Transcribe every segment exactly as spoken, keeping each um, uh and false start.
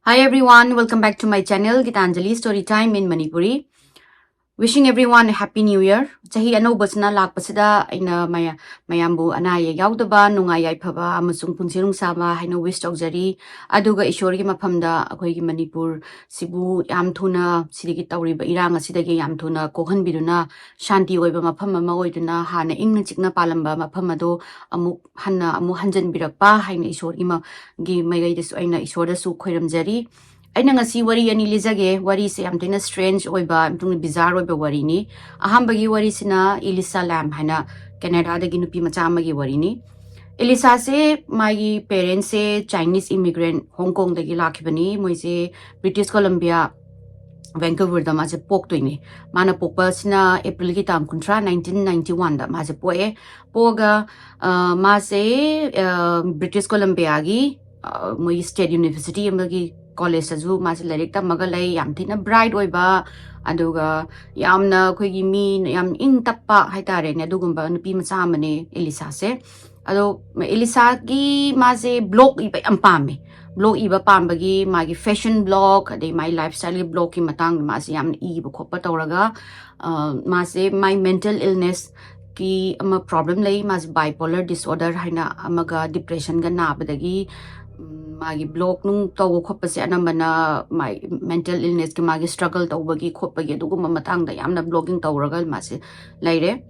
Hi everyone, welcome back to my channel, Gitanjali Story Time in Manipuri. Wishing everyone a happy new year. ꯆꯍꯤ ꯑꯅꯧꯕꯁꯤꯅ ꯂꯥꯛꯄꯁꯤꯗ ꯑꯩꯅ ꯃꯌꯥ-, ꯃꯌꯥꯝꯕꯨ ꯑꯅꯥ ꯑꯌꯦꯛ ꯌꯥꯎꯗꯕ, ꯅꯨꯡꯉꯥꯏ ꯌꯥꯏꯐꯕ ꯑꯃꯁꯨꯡ ꯄꯨꯟꯁꯤ ꯅꯨꯡꯁꯥꯕ ꯍꯥꯏꯅ wish ꯇꯧꯖꯔꯤ꯫ ꯑꯗꯨꯒ ꯏꯁꯣꯔꯒꯤ ꯃꯐꯝꯗ ꯑꯩꯈꯣꯏꯒꯤ ꯃꯅꯤꯄꯨꯔ ꯁꯤꯕꯨ ꯌꯥꯝ ꯊꯨꯅ ꯁꯤꯗꯒꯤ ꯇꯧꯔꯤꯕ ꯏꯔꯥꯡ ꯑꯁꯤꯗꯒꯤ ꯌꯥꯝ ꯊꯨꯅ ꯀꯣꯛꯍꯟꯕꯤꯗꯨꯅ, ꯁꯥꯟꯇꯤ ꯑꯣꯏꯕ ꯃꯐꯝ ꯑꯃ ꯑꯣꯏꯗꯨꯅ, ꯍꯥꯟꯅ ꯏꯪꯅ ꯆꯤꯛꯅ ꯄꯥꯜꯂꯝꯕ ꯃꯐꯝ ꯑꯗꯣ ꯑꯃꯨꯛ ꯍꯟꯅ ꯑꯃꯨꯛ ꯍꯟꯖꯟꯕꯤꯔꯛꯄ ꯍꯥꯏꯅ ꯏꯁꯣꯔꯒꯤ ꯃ-, ꯒꯤ ꯃꯥꯏꯀꯩꯗꯁꯨ ꯑꯩꯅ ꯏꯁꯣꯔꯗꯁꯨ ꯈꯣꯏꯔꯝꯖꯔꯤ꯫ ꯑꯩꯅ ꯉꯁꯤ ꯋꯥꯔꯤ ꯑꯅꯤ ꯂꯤꯖꯒꯦ꯫ ꯋꯥꯔꯤꯁꯦ ꯌꯥꯝ ꯊꯤꯅ strange ꯑꯣꯏꯕ, ꯌꯥꯝ ꯊꯤꯅ bizarre ꯑꯣꯏꯕ ꯋꯥꯔꯤꯅꯤ꯫ ꯑꯍꯥꯟꯕꯒꯤ ꯋꯥꯔꯤꯁꯤꯅ Elisa Lam ꯍꯥꯏꯅ ꯀꯦꯅꯦꯗꯥꯗꯒꯤ ꯅꯨꯄꯤ ꯃꯆꯥ ꯑꯃꯒꯤ ꯋꯥꯔꯤꯅꯤ꯫ Elisaꯁꯦ, ꯃꯥꯒꯤ parentsꯁꯦ Chinese immigrant, ꯍꯣꯡ ꯀꯣꯡꯗꯒꯤ ꯂꯥꯛꯈꯤꯕꯅꯤ꯫ ꯃꯣꯏꯁꯦ British Columbia, Vancouverꯗ ꯃꯥꯁꯦ ꯄꯣꯛꯇꯣꯏꯅꯤ꯫ ꯃꯥꯅ ꯄꯣꯛꯄꯁꯤꯅ Aprilꯒꯤ ꯇꯥꯡ ꯀꯨꯟꯊ꯭ꯔꯥ, nineteen ninety oneꯗ ꯃꯥꯁꯦ ꯄꯣꯛꯑꯦ꯫ ꯄꯣꯛꯑꯒ, ꯑ, ꯃꯥꯁꯦ, ꯑ, British Columbiaꯒꯤ, ꯑ, ꯃꯣꯏꯒꯤ state university ꯑꯃꯒꯤ collegeꯇꯁꯨ ꯃꯥꯁꯦ ꯂꯥꯏꯔꯤꯛ ꯇꯝꯃꯒ ꯂꯩ꯫ ꯌꯥꯝ ꯊꯤꯅ bright ꯑꯣꯏꯕ, ꯑꯗꯨꯒ ꯌꯥꯝꯅ ꯑꯩꯈꯣꯏꯒꯤ ꯃꯤ ꯌꯥꯝ ꯏꯪ ꯇꯞꯄ ꯍꯥꯏꯇꯥꯔꯦꯅꯦ, ꯑꯗꯨꯒꯨꯝꯕ ꯅꯨꯄꯤ ꯃꯆꯥ ꯑꯃꯅꯦ Elisaꯁꯦ꯫ ꯑꯗꯣ Elisaꯒꯤ ꯃꯥꯁꯦ blog ꯏꯕ ꯌꯥꯝ ꯄꯥꯝꯃꯦ꯫ Blog ꯏꯕ ꯄꯥꯝꯕꯒꯤ ꯃꯥꯒꯤ fashion blog, ꯑꯗꯩ ꯃꯥꯒꯤ lifestyleꯒꯤ blogꯀꯤ ꯃꯇꯥꯡꯗ ꯃꯥꯁꯦ ꯌꯥꯝꯅ ꯏꯕ ꯈꯣꯠꯄ ꯇꯧꯔꯒ, ꯑ, ꯃꯥꯁꯦ ꯃꯥꯏ mental illnessꯀꯤ ꯑꯃ problem ꯂꯩ꯫ ꯃꯥꯁꯦ bipolar disorder ꯍꯥꯏꯅ ꯑꯃꯒ depressionꯒ ꯅꯥꯕꯗꯒꯤ, ꯎꯝ, ꯃꯥꯒꯤ blog ꯅꯨꯡ ꯇꯧꯕ ꯈꯣꯠꯄꯁꯦ ꯑꯅꯝꯕꯅ ꯃꯥꯏ mental illnessꯀꯤ ꯃꯥꯒꯤ struggle ꯇꯧꯕꯒꯤ ꯈꯣꯠꯄꯒꯤ ꯑꯗꯨꯒꯨꯝꯕ ꯃꯇꯥꯡꯗ ꯌꯥꯝꯅ blogging ꯇꯧꯔꯒ ꯃꯥꯁꯦ ꯂꯩꯔꯦ꯫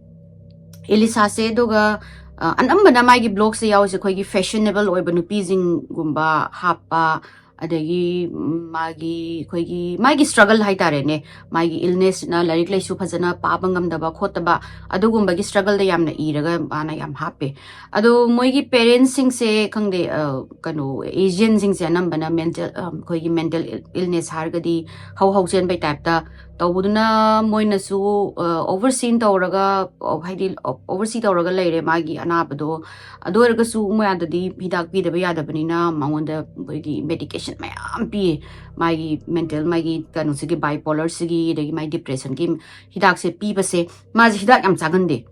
Elisaꯁꯦ, ꯑꯗꯨꯒ, ꯑ, ꯑꯅꯝꯕꯅ ꯃꯥꯒꯤ blogꯁꯦ ꯌꯥꯎꯔꯤꯁꯦ ꯑꯩꯈꯣꯏꯒꯤ fashionable ꯑꯣꯏꯕ ꯅꯨꯄꯤꯁꯤꯡꯒꯨꯝꯕ ꯍꯥꯞꯄ, ꯑꯗꯒꯤ, ꯎꯝ, ꯃꯥꯒꯤ, ꯑꯩꯈꯣꯏꯒꯤ, ꯃꯥꯒꯤ struggle ꯍꯥꯏꯇꯥꯔꯦꯅꯦ, ꯃꯥꯒꯤ illnessꯅ ꯂꯥꯏꯔꯤꯛ ꯂꯥꯏꯁꯨ ꯐꯖꯅ ꯄꯥꯕ ꯉꯝꯗꯕ ꯈꯣꯠꯇꯕ, ꯑꯗꯨꯒꯨꯝꯕꯒꯤ struggleꯗ ꯌꯥꯝꯅ ꯏꯔꯒ ꯃꯥꯅ ꯌꯥꯝ ꯍꯥꯞꯄꯦ꯫ ꯑꯗꯣ ꯃꯣꯏꯒꯤ parentsꯁꯤꯡꯁꯦ, ꯈꯪꯗꯦ, ꯑ, ꯀꯩꯅꯣ, Asianꯁꯤꯡꯁꯦ ꯑꯅꯝꯕꯅ mental, ꯑ, ꯑꯩꯈꯣꯏꯒꯤ mental ill-, illness ꯍꯥꯏꯔꯒꯗꯤ ꯍꯧ ꯍꯧ ꯆꯦꯟꯕꯩ typeꯇ ꯇꯧꯕꯗꯨꯅ ꯃꯣꯏꯅꯁꯨ, ꯑ, overseen ꯇꯧꯔꯒ, ꯑ, ꯍꯥꯏꯗꯤ, ꯑ, oversee ꯇꯧꯔꯒ ꯂꯩꯔꯦ ꯃꯥꯒꯤ ꯑꯅꯥꯕꯗꯣ꯫ ꯑꯗꯨ ꯑꯣꯏꯔꯒꯁꯨ ꯃꯣꯏ ꯑꯥꯗꯗꯤ ꯍꯤꯗꯥꯛ ꯄꯤꯗꯕ ꯌꯥꯗꯕꯅꯤꯅ ꯃꯉꯣꯟꯗ ꯑꯩꯈꯣꯏꯒꯤ medication ꯃꯌꯥꯝ ꯄꯤꯌꯦ꯫ ꯃꯥꯒꯤ mental, ꯃꯥꯒꯤ ꯀꯩꯅꯣꯁꯤꯒꯤ, bipolarꯁꯤꯒꯤ, ꯑꯗꯒꯤ ꯃꯥꯒꯤ depressionꯒꯤ ꯍꯤꯗꯥꯛꯁꯦ ꯄꯤꯕꯁꯦ, ꯃꯥꯁꯦ ꯍꯤꯗꯥꯛ ꯌꯥꯝ ꯆꯥꯒꯟꯗꯦ꯫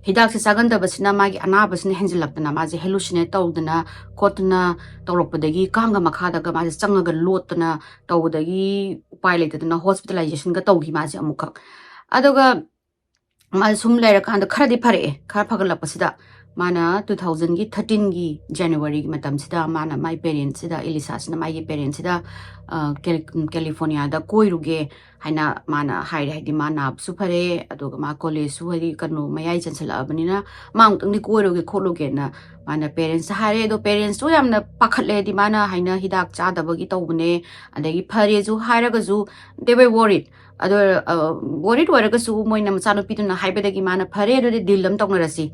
ꯍꯤꯗꯥꯛꯁꯦ ꯆꯥꯒꯟꯗꯕꯁꯤꯅ ꯃꯥꯒꯤ ꯑꯅꯥꯕꯁꯤꯅ ꯍꯦꯟꯖꯤꯜꯂꯛꯇꯅ ꯃꯥꯁꯦ ꯍꯦꯂꯨꯁꯤꯅꯦꯠ ꯇꯧꯗꯅ ꯈꯣꯠꯇꯅ ꯇꯧꯔꯛꯄꯗꯒꯤ ꯀꯥꯡꯒ ꯃꯈꯥꯗꯒ ꯃꯥꯁꯦ ꯆꯪꯉꯒ ꯂꯣꯠꯇꯅ ꯇꯧꯕꯗꯒꯤ ꯎꯄꯥꯏ ꯂꯩꯇꯗꯅ ꯍꯣꯁꯄꯤꯇꯥꯂꯥꯏꯖꯦꯁꯟꯒ ꯇꯧꯈꯤ ꯃꯥꯁꯦ ꯑꯃꯨꯛꯈꯛ꯫ ꯑꯗꯨꯒ ꯃꯥꯁꯦ ꯁꯨꯝ ꯂꯩꯔꯀꯥꯟꯗ ꯈꯔꯗꯤ ꯐꯔꯛꯑꯦ꯫ ꯈꯔ ꯐꯒꯠꯂꯛꯄꯁꯤꯗ ꯃꯥꯅ ꯇꯨ ꯊꯥꯎꯖꯟꯒꯤ ꯊꯥꯔꯇꯤꯟꯒꯤ ꯖꯅꯋꯥꯔꯤꯒꯤ ꯃꯇꯝꯁꯤꯗ ꯃꯥꯅ ꯃꯥꯏ ꯄꯦꯔꯦꯟꯁꯁꯤꯗ, ꯑꯦꯂꯤꯁꯥꯁꯤꯅ ꯃꯥꯒꯤ ꯄꯦꯔꯦꯟꯁꯁꯤꯗ, ꯑ, ꯀꯦꯂꯤ-, ꯀꯦꯂꯤꯐꯣꯔꯅꯤꯌꯥꯗ ꯀꯣꯏꯔꯨꯒꯦ ꯍꯥꯏꯅ ꯃꯥꯅ ꯍꯥꯏꯔꯦ꯫ ꯍꯥꯏꯗꯤ ꯃꯥ ꯅꯥꯕꯁꯨ ꯐꯔꯦ, ꯑꯗꯨꯒ ꯃꯥ ꯀꯣꯂꯦꯖꯁꯨ ꯍꯥꯏꯗꯤ ꯀꯩꯅꯣ ꯃꯌꯥꯏ ꯆꯟꯁꯤꯜꯂꯛꯑꯕꯅꯤꯅ ꯃꯥ ꯑꯃꯨꯛꯇꯪꯗꯤ ꯀꯣꯏꯔꯨꯒꯦ ꯈꯣꯠꯂꯨꯒꯦꯅ ꯃꯥꯅ ꯄꯦꯔꯦꯟꯁꯇ ꯍꯥꯏꯔꯦ꯫ ꯑꯗꯣ ꯄꯦꯔꯦꯟꯁꯇꯨ ꯌꯥꯝꯅ ꯄꯥꯈꯠꯂꯦ, ꯍꯥꯏꯗꯤ ꯃꯥꯅ ꯍꯥꯏꯅ ꯍꯤꯗꯥꯛ ꯆꯥꯗꯕꯒꯤ ꯇꯧꯕꯅꯦ, ꯑꯗꯒꯤ ꯐꯔꯦꯁꯨ ꯍꯥꯏꯔꯒꯁꯨ they were worried꯫ ꯑꯗꯣ ꯋꯥꯔꯤꯗ ꯑꯣꯏꯔꯒꯁꯨ ꯃꯣꯏꯅ ꯃꯆꯥꯅꯨꯄꯤꯗꯨꯅ ꯍꯥꯏꯕꯗꯒꯤ ꯃꯥꯅ ꯐꯔꯦ, ꯑꯗꯨꯗꯤ ꯗꯤꯜ ꯑꯃ ꯇꯧꯅꯔꯁꯤ,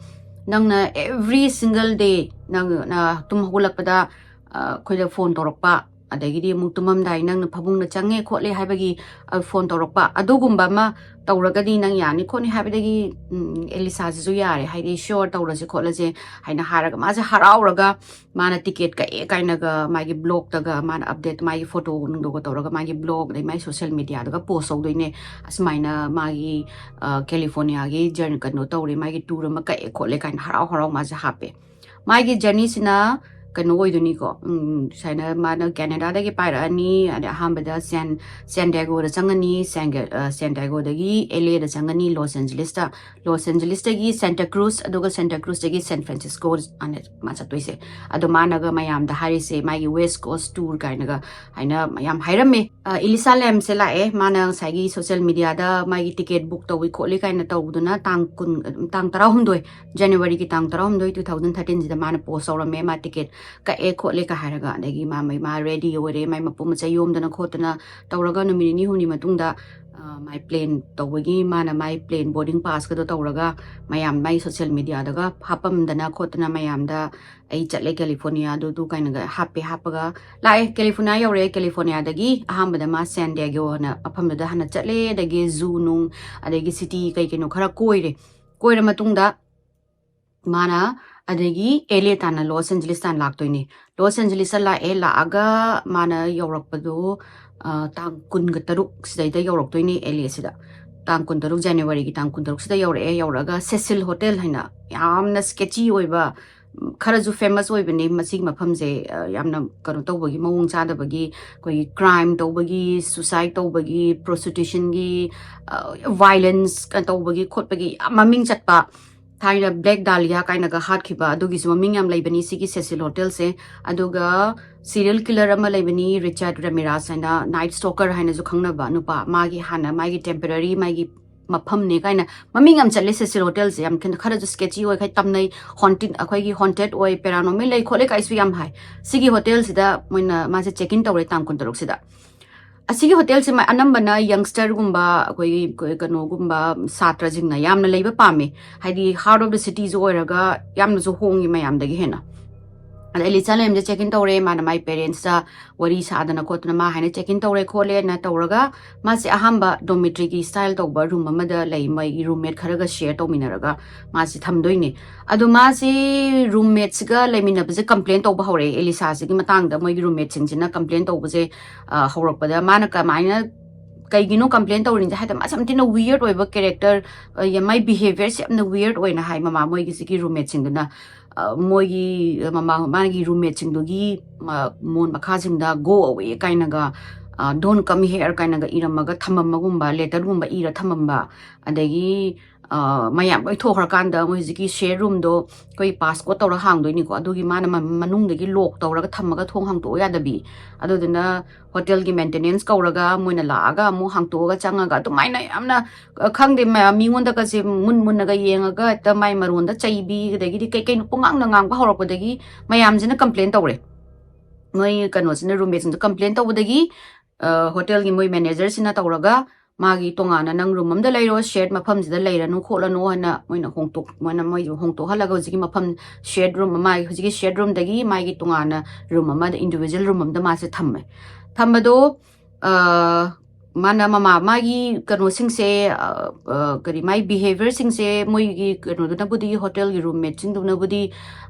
ꯅꯪꯅ every single day ꯅꯪ ꯅ ꯇꯨꯝ ꯍꯧꯒꯠꯂꯛꯄꯗ, ꯑ, ꯑꯩꯈꯣꯏꯗ ꯐꯣꯟ ꯇꯧꯔꯛꯄ, ꯑꯗꯒꯤꯗꯤ ꯑꯃꯨꯛ ꯇꯨꯝꯃꯝꯗꯥꯏ ꯅꯪꯅ ꯐꯃꯨꯡꯗ ꯆꯪꯉꯦ ꯈꯣꯠꯂꯦ ꯍꯥꯏꯕꯒꯤ, ꯑ, ꯐꯣꯟ ꯇꯧꯔꯛꯄ, ꯑꯗꯨꯒꯨꯝꯕ ꯑꯃ ꯇꯧꯔꯒꯗꯤ ꯅꯪ ꯌꯥꯅꯤ ꯈꯣꯠꯅꯤ ꯍꯥꯏꯕꯗꯒꯤ, ꯎꯝ, ꯑꯦꯂꯤꯁꯥꯁꯤꯁꯨ ꯌꯥꯔꯦ, ꯍꯥꯏꯗꯤ ꯁꯤꯌꯣꯔ ꯇꯧꯔꯁꯤ ꯈꯣꯠꯂꯁꯦ ꯍꯥꯏꯅ ꯍꯥꯏꯔꯒ ꯃꯥꯁꯦ ꯍꯔꯥꯎꯔꯒ ꯃꯥꯅ ꯇꯤꯀꯦꯠ ꯀꯛꯑꯦ ꯀꯥꯏꯅꯒ ꯃꯥꯒꯤ ꯕ꯭ꯂꯣꯛꯇꯒ ꯃꯥꯅ ꯑꯞꯗꯦꯠ, ꯃꯥꯒꯤ ꯐꯣꯇꯣ ꯅꯨꯡꯗꯣꯒ ꯇꯧꯔꯒ ꯃꯥꯒꯤ ꯕ꯭ꯂꯣꯛ ꯑꯗꯩ ꯃꯥꯒꯤ ꯁꯣꯁꯦꯜ ꯃꯦꯗꯤꯌꯥꯗꯒ ꯄꯣꯁ ꯇꯧꯗꯣꯏꯅꯦ꯫ ꯑꯁꯨꯃꯥꯏꯅ ꯃꯥꯒꯤ, ꯑ, ꯀꯦꯂꯤꯐꯣꯔꯅꯤꯌꯥꯒꯤ ꯖꯔ-, ꯀꯩꯅꯣ ꯇꯧꯔꯦ, ꯃꯥꯒꯤ ꯇꯨꯔ ꯑꯃ ꯀꯛꯑꯦ ꯈꯣꯠꯂꯦ ꯀꯥꯏꯅ ꯍꯔꯥꯎ ꯍꯔꯥꯎ ꯃꯥꯁꯦ ꯍꯥꯞꯄꯦ꯫ ꯃꯥꯒꯤ ꯖꯔꯅꯤꯁꯤꯅ ꯀꯩꯅꯣ ꯑꯣꯏꯗꯣꯏꯅꯤꯀꯣ, ꯎꯝ, ꯁꯨꯃꯥꯏꯅ ꯃꯥꯅ ꯀꯦꯅꯦꯗꯥꯗꯒꯤ ꯄꯥꯏꯔꯛꯑꯅꯤ, ꯑꯗꯩ ꯑꯍꯥꯟꯕꯗ ꯁꯦꯟ, ꯁꯦꯟ ꯗꯤꯌꯦꯒꯣꯗ ꯆꯪꯉꯅꯤ, ꯁꯦꯟ, ꯑ, ꯁꯦꯟ ꯗꯤꯌꯦꯒꯣꯗꯒꯤ ꯑꯦꯜ ꯑꯦꯗ ꯆꯪꯉꯅꯤ, ꯂꯣꯁ ꯑꯦꯟꯖꯂꯤꯁꯇ, ꯂꯣꯁ ꯑꯦꯟꯖꯂꯤꯁꯇꯒꯤ ꯁꯦꯟꯇꯥ ꯀ꯭ꯔꯨꯖ, ꯑꯗꯨꯒ ꯁꯦꯟꯇꯥ ꯀ꯭ꯔꯨꯖꯇꯒꯤ ꯁꯦꯟ ꯐ꯭ꯔꯥꯟꯁꯤꯁꯀꯣ ꯑꯅ ꯃꯥ ꯆꯠꯇꯣꯏꯁꯦ꯫ ꯑꯗꯣ ꯃꯥꯅꯒ ꯃꯌꯥꯝꯗ ꯍꯥꯏꯔꯤꯁꯦ, ꯃꯥꯒꯤ ꯋꯦꯁ ꯀꯣꯁ ꯇꯨꯔ ꯀꯥꯏꯅꯒ ꯍꯥꯏꯅ ꯃꯌꯥꯝ ꯍꯥꯏꯔꯝꯃꯦ꯫ ꯑ, ꯏꯂꯤꯁꯥ ꯂꯦꯝꯁꯦ ꯂꯥꯛꯑꯦ꯫ ꯃꯥꯅ ꯉꯁꯥꯏꯒꯤ ꯁꯣꯁꯦꯜ ꯃꯦꯗꯤꯌꯥꯗ ꯃꯥꯒꯤ ꯇꯤꯀꯦꯠ ꯕꯨꯛ ꯇꯧꯏ ꯈꯣꯠꯂꯤ ꯀꯥꯏꯅ ꯇꯧꯗꯨꯅ ꯇꯥꯡ ꯀꯨꯟ, ꯇꯥꯡ ꯇꯔꯥꯍꯨꯝꯗꯣꯏ, ꯖꯅꯋꯥꯔꯤꯒꯤ ꯇꯥꯡ ꯇꯔꯥꯍꯨꯝꯗꯣꯏ, ꯇꯨ ꯊꯥꯎꯖꯟ ꯊꯥꯔꯇꯤꯟꯁꯤꯗ ꯃꯥꯅ ꯄꯣꯁ ꯇꯧꯔꯝꯃꯦ, ꯃꯥ ꯇꯤꯀꯦꯠ ꯀꯛꯑꯦ ꯈꯣꯠꯂꯦ ꯀ ꯍꯥꯏꯔꯒ꯫ ꯑꯗꯒꯤ ꯃꯥ, ꯃꯥ ꯔꯦꯗꯤ ꯑꯣꯏꯔꯦ, ꯃꯥꯏ ꯃꯄꯣꯠ ꯃꯆꯩ ꯌꯣꯝꯗꯅ ꯈꯣꯠꯇꯅ ꯇꯧꯔꯒ ꯅꯨꯃꯤꯠ ꯅꯤꯅꯤ ꯍꯨꯝꯅꯤ ꯃꯇꯨꯡꯗ, ꯑ, ꯃꯥꯏ ꯄ꯭ꯂꯦꯟ ꯇꯧꯕꯒꯤ ꯃꯥꯅ ꯃꯥꯏ ꯄ꯭ꯂꯦꯟ ꯕꯣꯔꯗꯤꯡ ꯄꯥꯁꯀꯗꯣ ꯇꯧꯔꯒ ꯃꯌꯥꯝ ꯃꯥꯏ ꯁꯣꯁꯦꯜ ꯃꯦꯗꯤꯌꯥꯗꯒ ꯍꯥꯞꯄꯝꯗꯅ ꯈꯣꯠꯇꯅ ꯃꯌꯥꯝꯗ ꯑꯩ ꯆꯠꯂꯦ ꯀꯦꯂꯤꯐꯣꯔꯅꯤꯌꯥ ꯑꯗꯨ ꯑꯗꯨ ꯀꯥꯏꯅꯒ ꯍꯥꯞꯄꯦ꯫ ꯍꯥꯞꯄꯒ ꯂꯥꯛꯑꯦ, ꯀꯦꯂꯤꯐꯣꯔꯅꯤꯌꯥ ꯌꯧꯔꯛꯑꯦ꯫ ꯀꯦꯂꯤꯐꯣꯔꯅꯤꯌꯥꯗꯒꯤ ꯑꯍꯥꯟꯕꯗ ꯃꯥ ꯁꯦꯟ ꯗꯤꯌꯦꯒꯣ ꯍꯥꯏꯅ ꯃꯐꯝꯗꯨꯗ ꯍꯥꯟꯅ ꯆꯠꯂꯦ, ꯑꯗꯒꯤ ꯖꯨ ꯅꯨꯡ, ꯑꯗꯒꯤ ꯁꯤꯇꯤ ꯀꯩ ꯀꯩꯅꯣ ꯈꯔ ꯀꯣꯏꯔꯦ꯫ ꯀꯣꯏꯔ ꯃꯇꯨꯡꯗ ꯃꯥꯅ ꯑꯗꯒꯤ ꯑꯦꯜ ꯑꯦ ꯇꯥꯟꯅ ꯂꯣꯁ ꯑꯦꯟꯖꯂꯤꯁ ꯇꯥꯟꯅ ꯂꯥꯛꯇꯣꯏꯅꯦ꯫ ꯂꯣꯁ ꯑꯦꯟꯖꯂꯤꯁꯇ ꯂꯥꯛꯑꯦ, ꯂꯥꯛꯑꯒ ꯃꯥꯅ ꯌꯧꯔꯛꯄꯗꯣ, ꯑ, ꯇꯥꯡ ꯀꯨꯟꯒ ꯇꯔꯨꯛ ꯁꯤꯗꯩꯗ ꯌꯧꯔꯛꯇꯣꯏꯅꯦ ꯑꯦꯜ ꯑꯦꯁꯤꯗ꯫ ꯇꯥꯡ ꯀꯨꯟꯇꯔꯨꯛ, ꯖꯅꯋꯥꯔꯤꯒꯤ ꯇꯥꯡ ꯀꯨꯟꯇꯔꯨꯛꯁꯤꯗ ꯌꯧꯔꯛꯑꯦ꯫ ꯌꯧꯔꯒ ꯁꯦꯁꯤꯜ ꯍꯣꯇꯦꯜ ꯍꯥꯏꯅ ꯌꯥꯝꯅ sketchy ꯑꯣꯏꯕ, ꯎꯝ, ꯈꯔꯁꯨ famous ꯑꯣꯏꯕꯅꯦ ꯃꯁꯤꯒꯤ ꯃꯐꯝꯁꯦ꯫ ꯑ, ꯌꯥꯝꯅ ꯀꯩꯅꯣ ꯇꯧꯕꯒꯤ, ꯃꯑꯣꯡ ꯆꯥꯗꯕꯒꯤ, ꯑꯩꯈꯣꯏꯒꯤ crime ꯇꯧꯕꯒꯤ, suicide ꯇꯧꯕꯒꯤ, prostitutionꯒꯤ, ꯑ, violence ꯀ-, ꯇꯧꯕꯒꯤ ꯈꯣꯠꯄꯒꯤ ꯌꯥꯝ ꯃꯃꯤꯡ ꯆꯠꯄ, ꯊꯥꯏꯅ Black Dahlia ꯀꯥꯏꯅꯒ ꯍꯥꯠꯈꯤꯕ, ꯑꯗꯨꯒꯤꯁꯨ ꯃꯃꯤꯡ ꯌꯥꯝ ꯂꯩꯕꯅꯤ ꯁꯤꯒꯤ ꯁꯦꯁꯤꯜ ꯍꯣꯇꯦꯜꯁꯦ꯫ ꯑꯗꯨꯒ serial killer ꯑꯃ ꯂꯩꯕꯅꯤ, ꯔꯤꯆꯥꯔꯗ ꯔꯥꯃꯤꯔꯥꯁ ꯍꯥꯏꯅ, Night Stalker ꯍꯥꯏꯅꯁꯨ ꯈꯪꯅꯕ ꯅꯨꯄꯥ꯫ ꯃꯥꯒꯤ ꯍꯥꯟꯅ ꯃꯥꯒꯤ temporary ꯃꯥꯒꯤ ꯃꯐꯝꯅꯦ ꯀꯥꯏꯅ ꯃꯃꯤꯡ ꯌꯥꯝ ꯆꯠꯂꯦ ꯁꯦꯁꯤꯜ ꯍꯣꯇꯦꯜꯁꯦ꯫ ꯌꯥꯝ ꯈꯤꯟ-, ꯈꯔꯁꯨ sketchy ꯑꯣꯏ, ꯈꯔ ꯇꯝꯅꯩ, haunted, ꯑꯩꯈꯣꯏꯒꯤ haunted ꯑꯣꯏ, paranormal ꯂꯩ ꯈꯣꯠꯂꯦ ꯀꯥꯏꯁꯨ ꯌꯥꯝ ꯍꯥꯏ꯫ ꯁꯤꯒꯤ ꯍꯣꯇꯦꯜꯁꯤꯗ ꯃꯣꯏꯅ ꯃꯥꯁꯦ check in ꯇꯧꯔꯦ ꯇꯥꯡ ꯀꯨꯟꯇꯔꯨꯛꯁꯤꯗ꯫ ꯑꯁꯤꯒꯤ ꯍꯣꯇꯦꯜꯁꯦ ꯃ-, ꯑꯅꯝꯕꯅ youngsterꯒꯨꯝꯕ, ꯑꯩꯈꯣꯏꯒꯤ ꯀ-, ꯀꯩꯅꯣꯒꯨꯝꯕ, ꯁꯥꯇ꯭ꯔꯁꯤꯡꯅ ꯌꯥꯝꯅ ꯂꯩꯕ ꯄꯥꯝꯃꯦ꯫ ꯍꯥꯏꯗꯤ heart of the cityꯁꯨ ꯑꯣꯏꯔꯒ ꯌꯥꯝꯅꯁꯨ ꯍꯣꯡꯉꯤ ꯃꯌꯥꯝꯗꯒꯤ ꯍꯦꯟꯅ꯫ ꯑꯗ ꯑꯦꯂꯤꯁꯥ ꯂꯩꯔꯝꯁꯦ check in ꯇꯧꯔꯦ, ꯃꯥꯅ ꯃꯥꯏ parentsꯇ ꯋꯥꯔꯤ ꯁꯥꯗꯅ ꯈꯣꯠꯇꯅ ꯃꯥ ꯍꯥꯏꯅ check in ꯇꯧꯔꯦ ꯈꯣꯠꯂꯦꯅ ꯇꯧꯔꯒ, ꯃꯥꯁꯦ ꯑꯍꯥꯟꯕ dormitoryꯒꯤ style ꯇꯧꯕ room ꯑꯃꯗ ꯂꯩ, ꯃꯣꯏꯒꯤ roommate ꯈꯔꯒ share ꯇꯧꯃꯤꯟꯅꯔꯒ ꯃꯥꯁꯦ ꯊꯝꯗꯣꯏꯅꯦ꯫ ꯑꯗꯣ ꯃꯥꯁꯦ roommateꯁꯤꯒ ꯂꯩꯃꯤꯟꯅꯕꯁꯦ complain ꯇꯧꯕ ꯍꯧꯔꯛꯑꯦ, ꯑꯦꯂꯤꯁꯥꯁꯤꯒꯤ ꯃꯇꯥꯡꯗ ꯃꯣꯏꯒꯤ roommateꯁꯤꯡꯁꯤꯅ complain ꯇꯧꯕꯁꯦ, ꯑ, ꯍꯧꯔꯛꯄꯗ ꯃꯥꯅ ꯀꯃꯥꯏꯅ, ꯀꯩꯒꯤꯅꯣ complain ꯇꯧꯔꯤꯁꯦ ꯍꯥꯏꯗ, ꯃꯥꯁꯦ ꯌꯥꯝ ꯊꯤꯅ weird ꯑꯣꯏꯕ character, ꯑ, ꯌꯥ-, ꯃꯥꯏ behaviourꯁꯦ ꯌꯥꯝꯅ weird ꯑꯣꯏꯅ ꯍꯥꯏ ꯃꯃꯥ ꯃꯣꯏꯒꯤ ꯁꯤꯒꯤ roommateꯁꯤꯡꯗꯨꯅ꯫ ꯑ, ꯃꯣꯏꯒꯤ ꯃꯃꯥ, ꯃꯥꯒꯤ roommateꯁꯤꯡꯗꯨꯒꯤ, ꯑ, ꯃꯣꯟ ꯃꯈꯥꯁꯤꯡꯗ "Go away" ꯀꯥꯏꯅꯒ, ꯑ, "Don't come here" ꯀꯥꯏꯅꯒ ꯏꯔꯝꯃꯒ ꯊꯝꯃꯝꯕꯒꯨꯝꯕ, letterꯒꯨꯝꯕ ꯏꯔ ꯊꯝꯃꯝꯕ, ꯑꯗꯒꯤ, ꯑ, ꯃꯌꯥꯝ ꯂꯣꯏ ꯊꯣꯛꯈ꯭ꯔꯀꯥꯟꯗ ꯃꯣꯏ ꯍꯧꯖꯤꯛꯀꯤ share roomꯗꯣ ꯑꯩꯈꯣꯏ passcode ꯇꯧꯔ ꯍꯥꯡꯗꯣꯏꯅꯤꯀꯣ, ꯑꯗꯨꯒꯤ ꯃꯥꯅ ꯃ-, ꯃꯅꯨꯡꯗꯒꯤ lock ꯇꯧꯔꯒ ꯊꯝꯃꯒ ꯊꯣꯡ ꯍꯥꯡꯇꯣꯛꯑꯣ ꯌꯥꯗꯕꯤ꯫ ꯑꯗꯨꯗꯨꯅ ꯍꯣꯇꯦꯜꯒꯤ maintenance ꯀꯧꯔꯒ ꯃꯣꯏꯅ ꯂꯥꯛꯑꯒ ꯑꯃꯨꯛ ꯍꯥꯡꯇꯣꯛꯑꯒ ꯆꯪꯉꯒ ꯑꯗꯨꯃꯥꯏꯅ ꯌꯥꯝꯅ, ꯑ, ꯈꯪꯗꯦ, ꯃ-, ꯃꯤꯉꯣꯟꯗꯒꯁꯦ ꯃꯨꯟ ꯃꯨꯟꯅꯒ ꯌꯦꯡꯉꯒ ꯍꯦꯛꯇ ꯃꯥꯏ ꯃꯔꯣꯟꯗ ꯆꯩꯕꯤ, ꯑꯗꯒꯤꯗꯤ ꯀꯩ ꯀꯩꯅꯣ ꯄꯨꯡꯉꯥꯡꯗ ꯉꯥꯡꯕ ꯍꯧꯔꯛꯄꯗꯒꯤ ꯃꯌꯥꯝꯁꯤꯅ complain ꯇꯧꯔꯦ꯫ ꯃꯣꯏ ꯀꯩꯅꯣꯁꯤꯅ, roommateꯁꯤꯡꯗꯣ complain ꯇꯧꯕꯗꯒꯤ, ꯑ, ꯍꯣꯇꯦꯜꯒꯤ ꯃꯣꯏ managerꯁꯤꯅ ꯇꯧꯔꯒ ꯃꯥꯒꯤ ꯇꯣꯉꯥꯟꯅ "ꯅꯪ room ꯑꯝꯗ ꯂꯩꯔꯣ, shared ꯃꯐꯝꯁꯤꯗ ꯂꯩꯔꯅꯨ ꯈꯣꯠꯂꯅꯨ" ꯍꯥꯏꯅ ꯃꯣꯏꯅ ꯍꯣꯡꯇꯣꯛ-, ꯃꯣꯏꯅ ꯃꯣꯏꯁꯨ ꯍꯣꯡꯇꯣꯛꯍꯜꯂꯒ ꯍꯧꯖꯤꯛꯀꯤ ꯃꯐꯝ shared room, ꯃꯥꯒꯤ ꯍꯧꯖꯤꯛꯀꯤ shared roomꯗꯒꯤ ꯃꯥꯒꯤ ꯇꯣꯉꯥꯟꯅ room ꯑꯃꯗ, individual room ꯑꯃꯗ ꯃꯥꯁꯦ ꯊꯝꯃꯦ꯫ ꯊꯝꯕꯗꯣ, ꯑ, ꯃꯥꯅ ꯃꯃꯥ ꯃꯥꯒꯤ ꯀꯩꯅꯣꯁꯤꯡꯁꯦ, ꯑ, ꯑ, ꯀꯔꯤ, ꯃꯥꯒꯤ ꯕꯤꯍꯦꯕꯤꯌꯔꯁꯤꯡꯁꯦ ꯃꯣꯏꯒꯤ ꯀꯩꯅꯣꯗꯨꯅꯕꯨꯗꯤ, ꯍꯣꯇꯦꯜꯒꯤ ꯔꯨꯝꯃꯦꯠꯁꯤꯡꯗꯨꯅꯕꯨꯗꯤ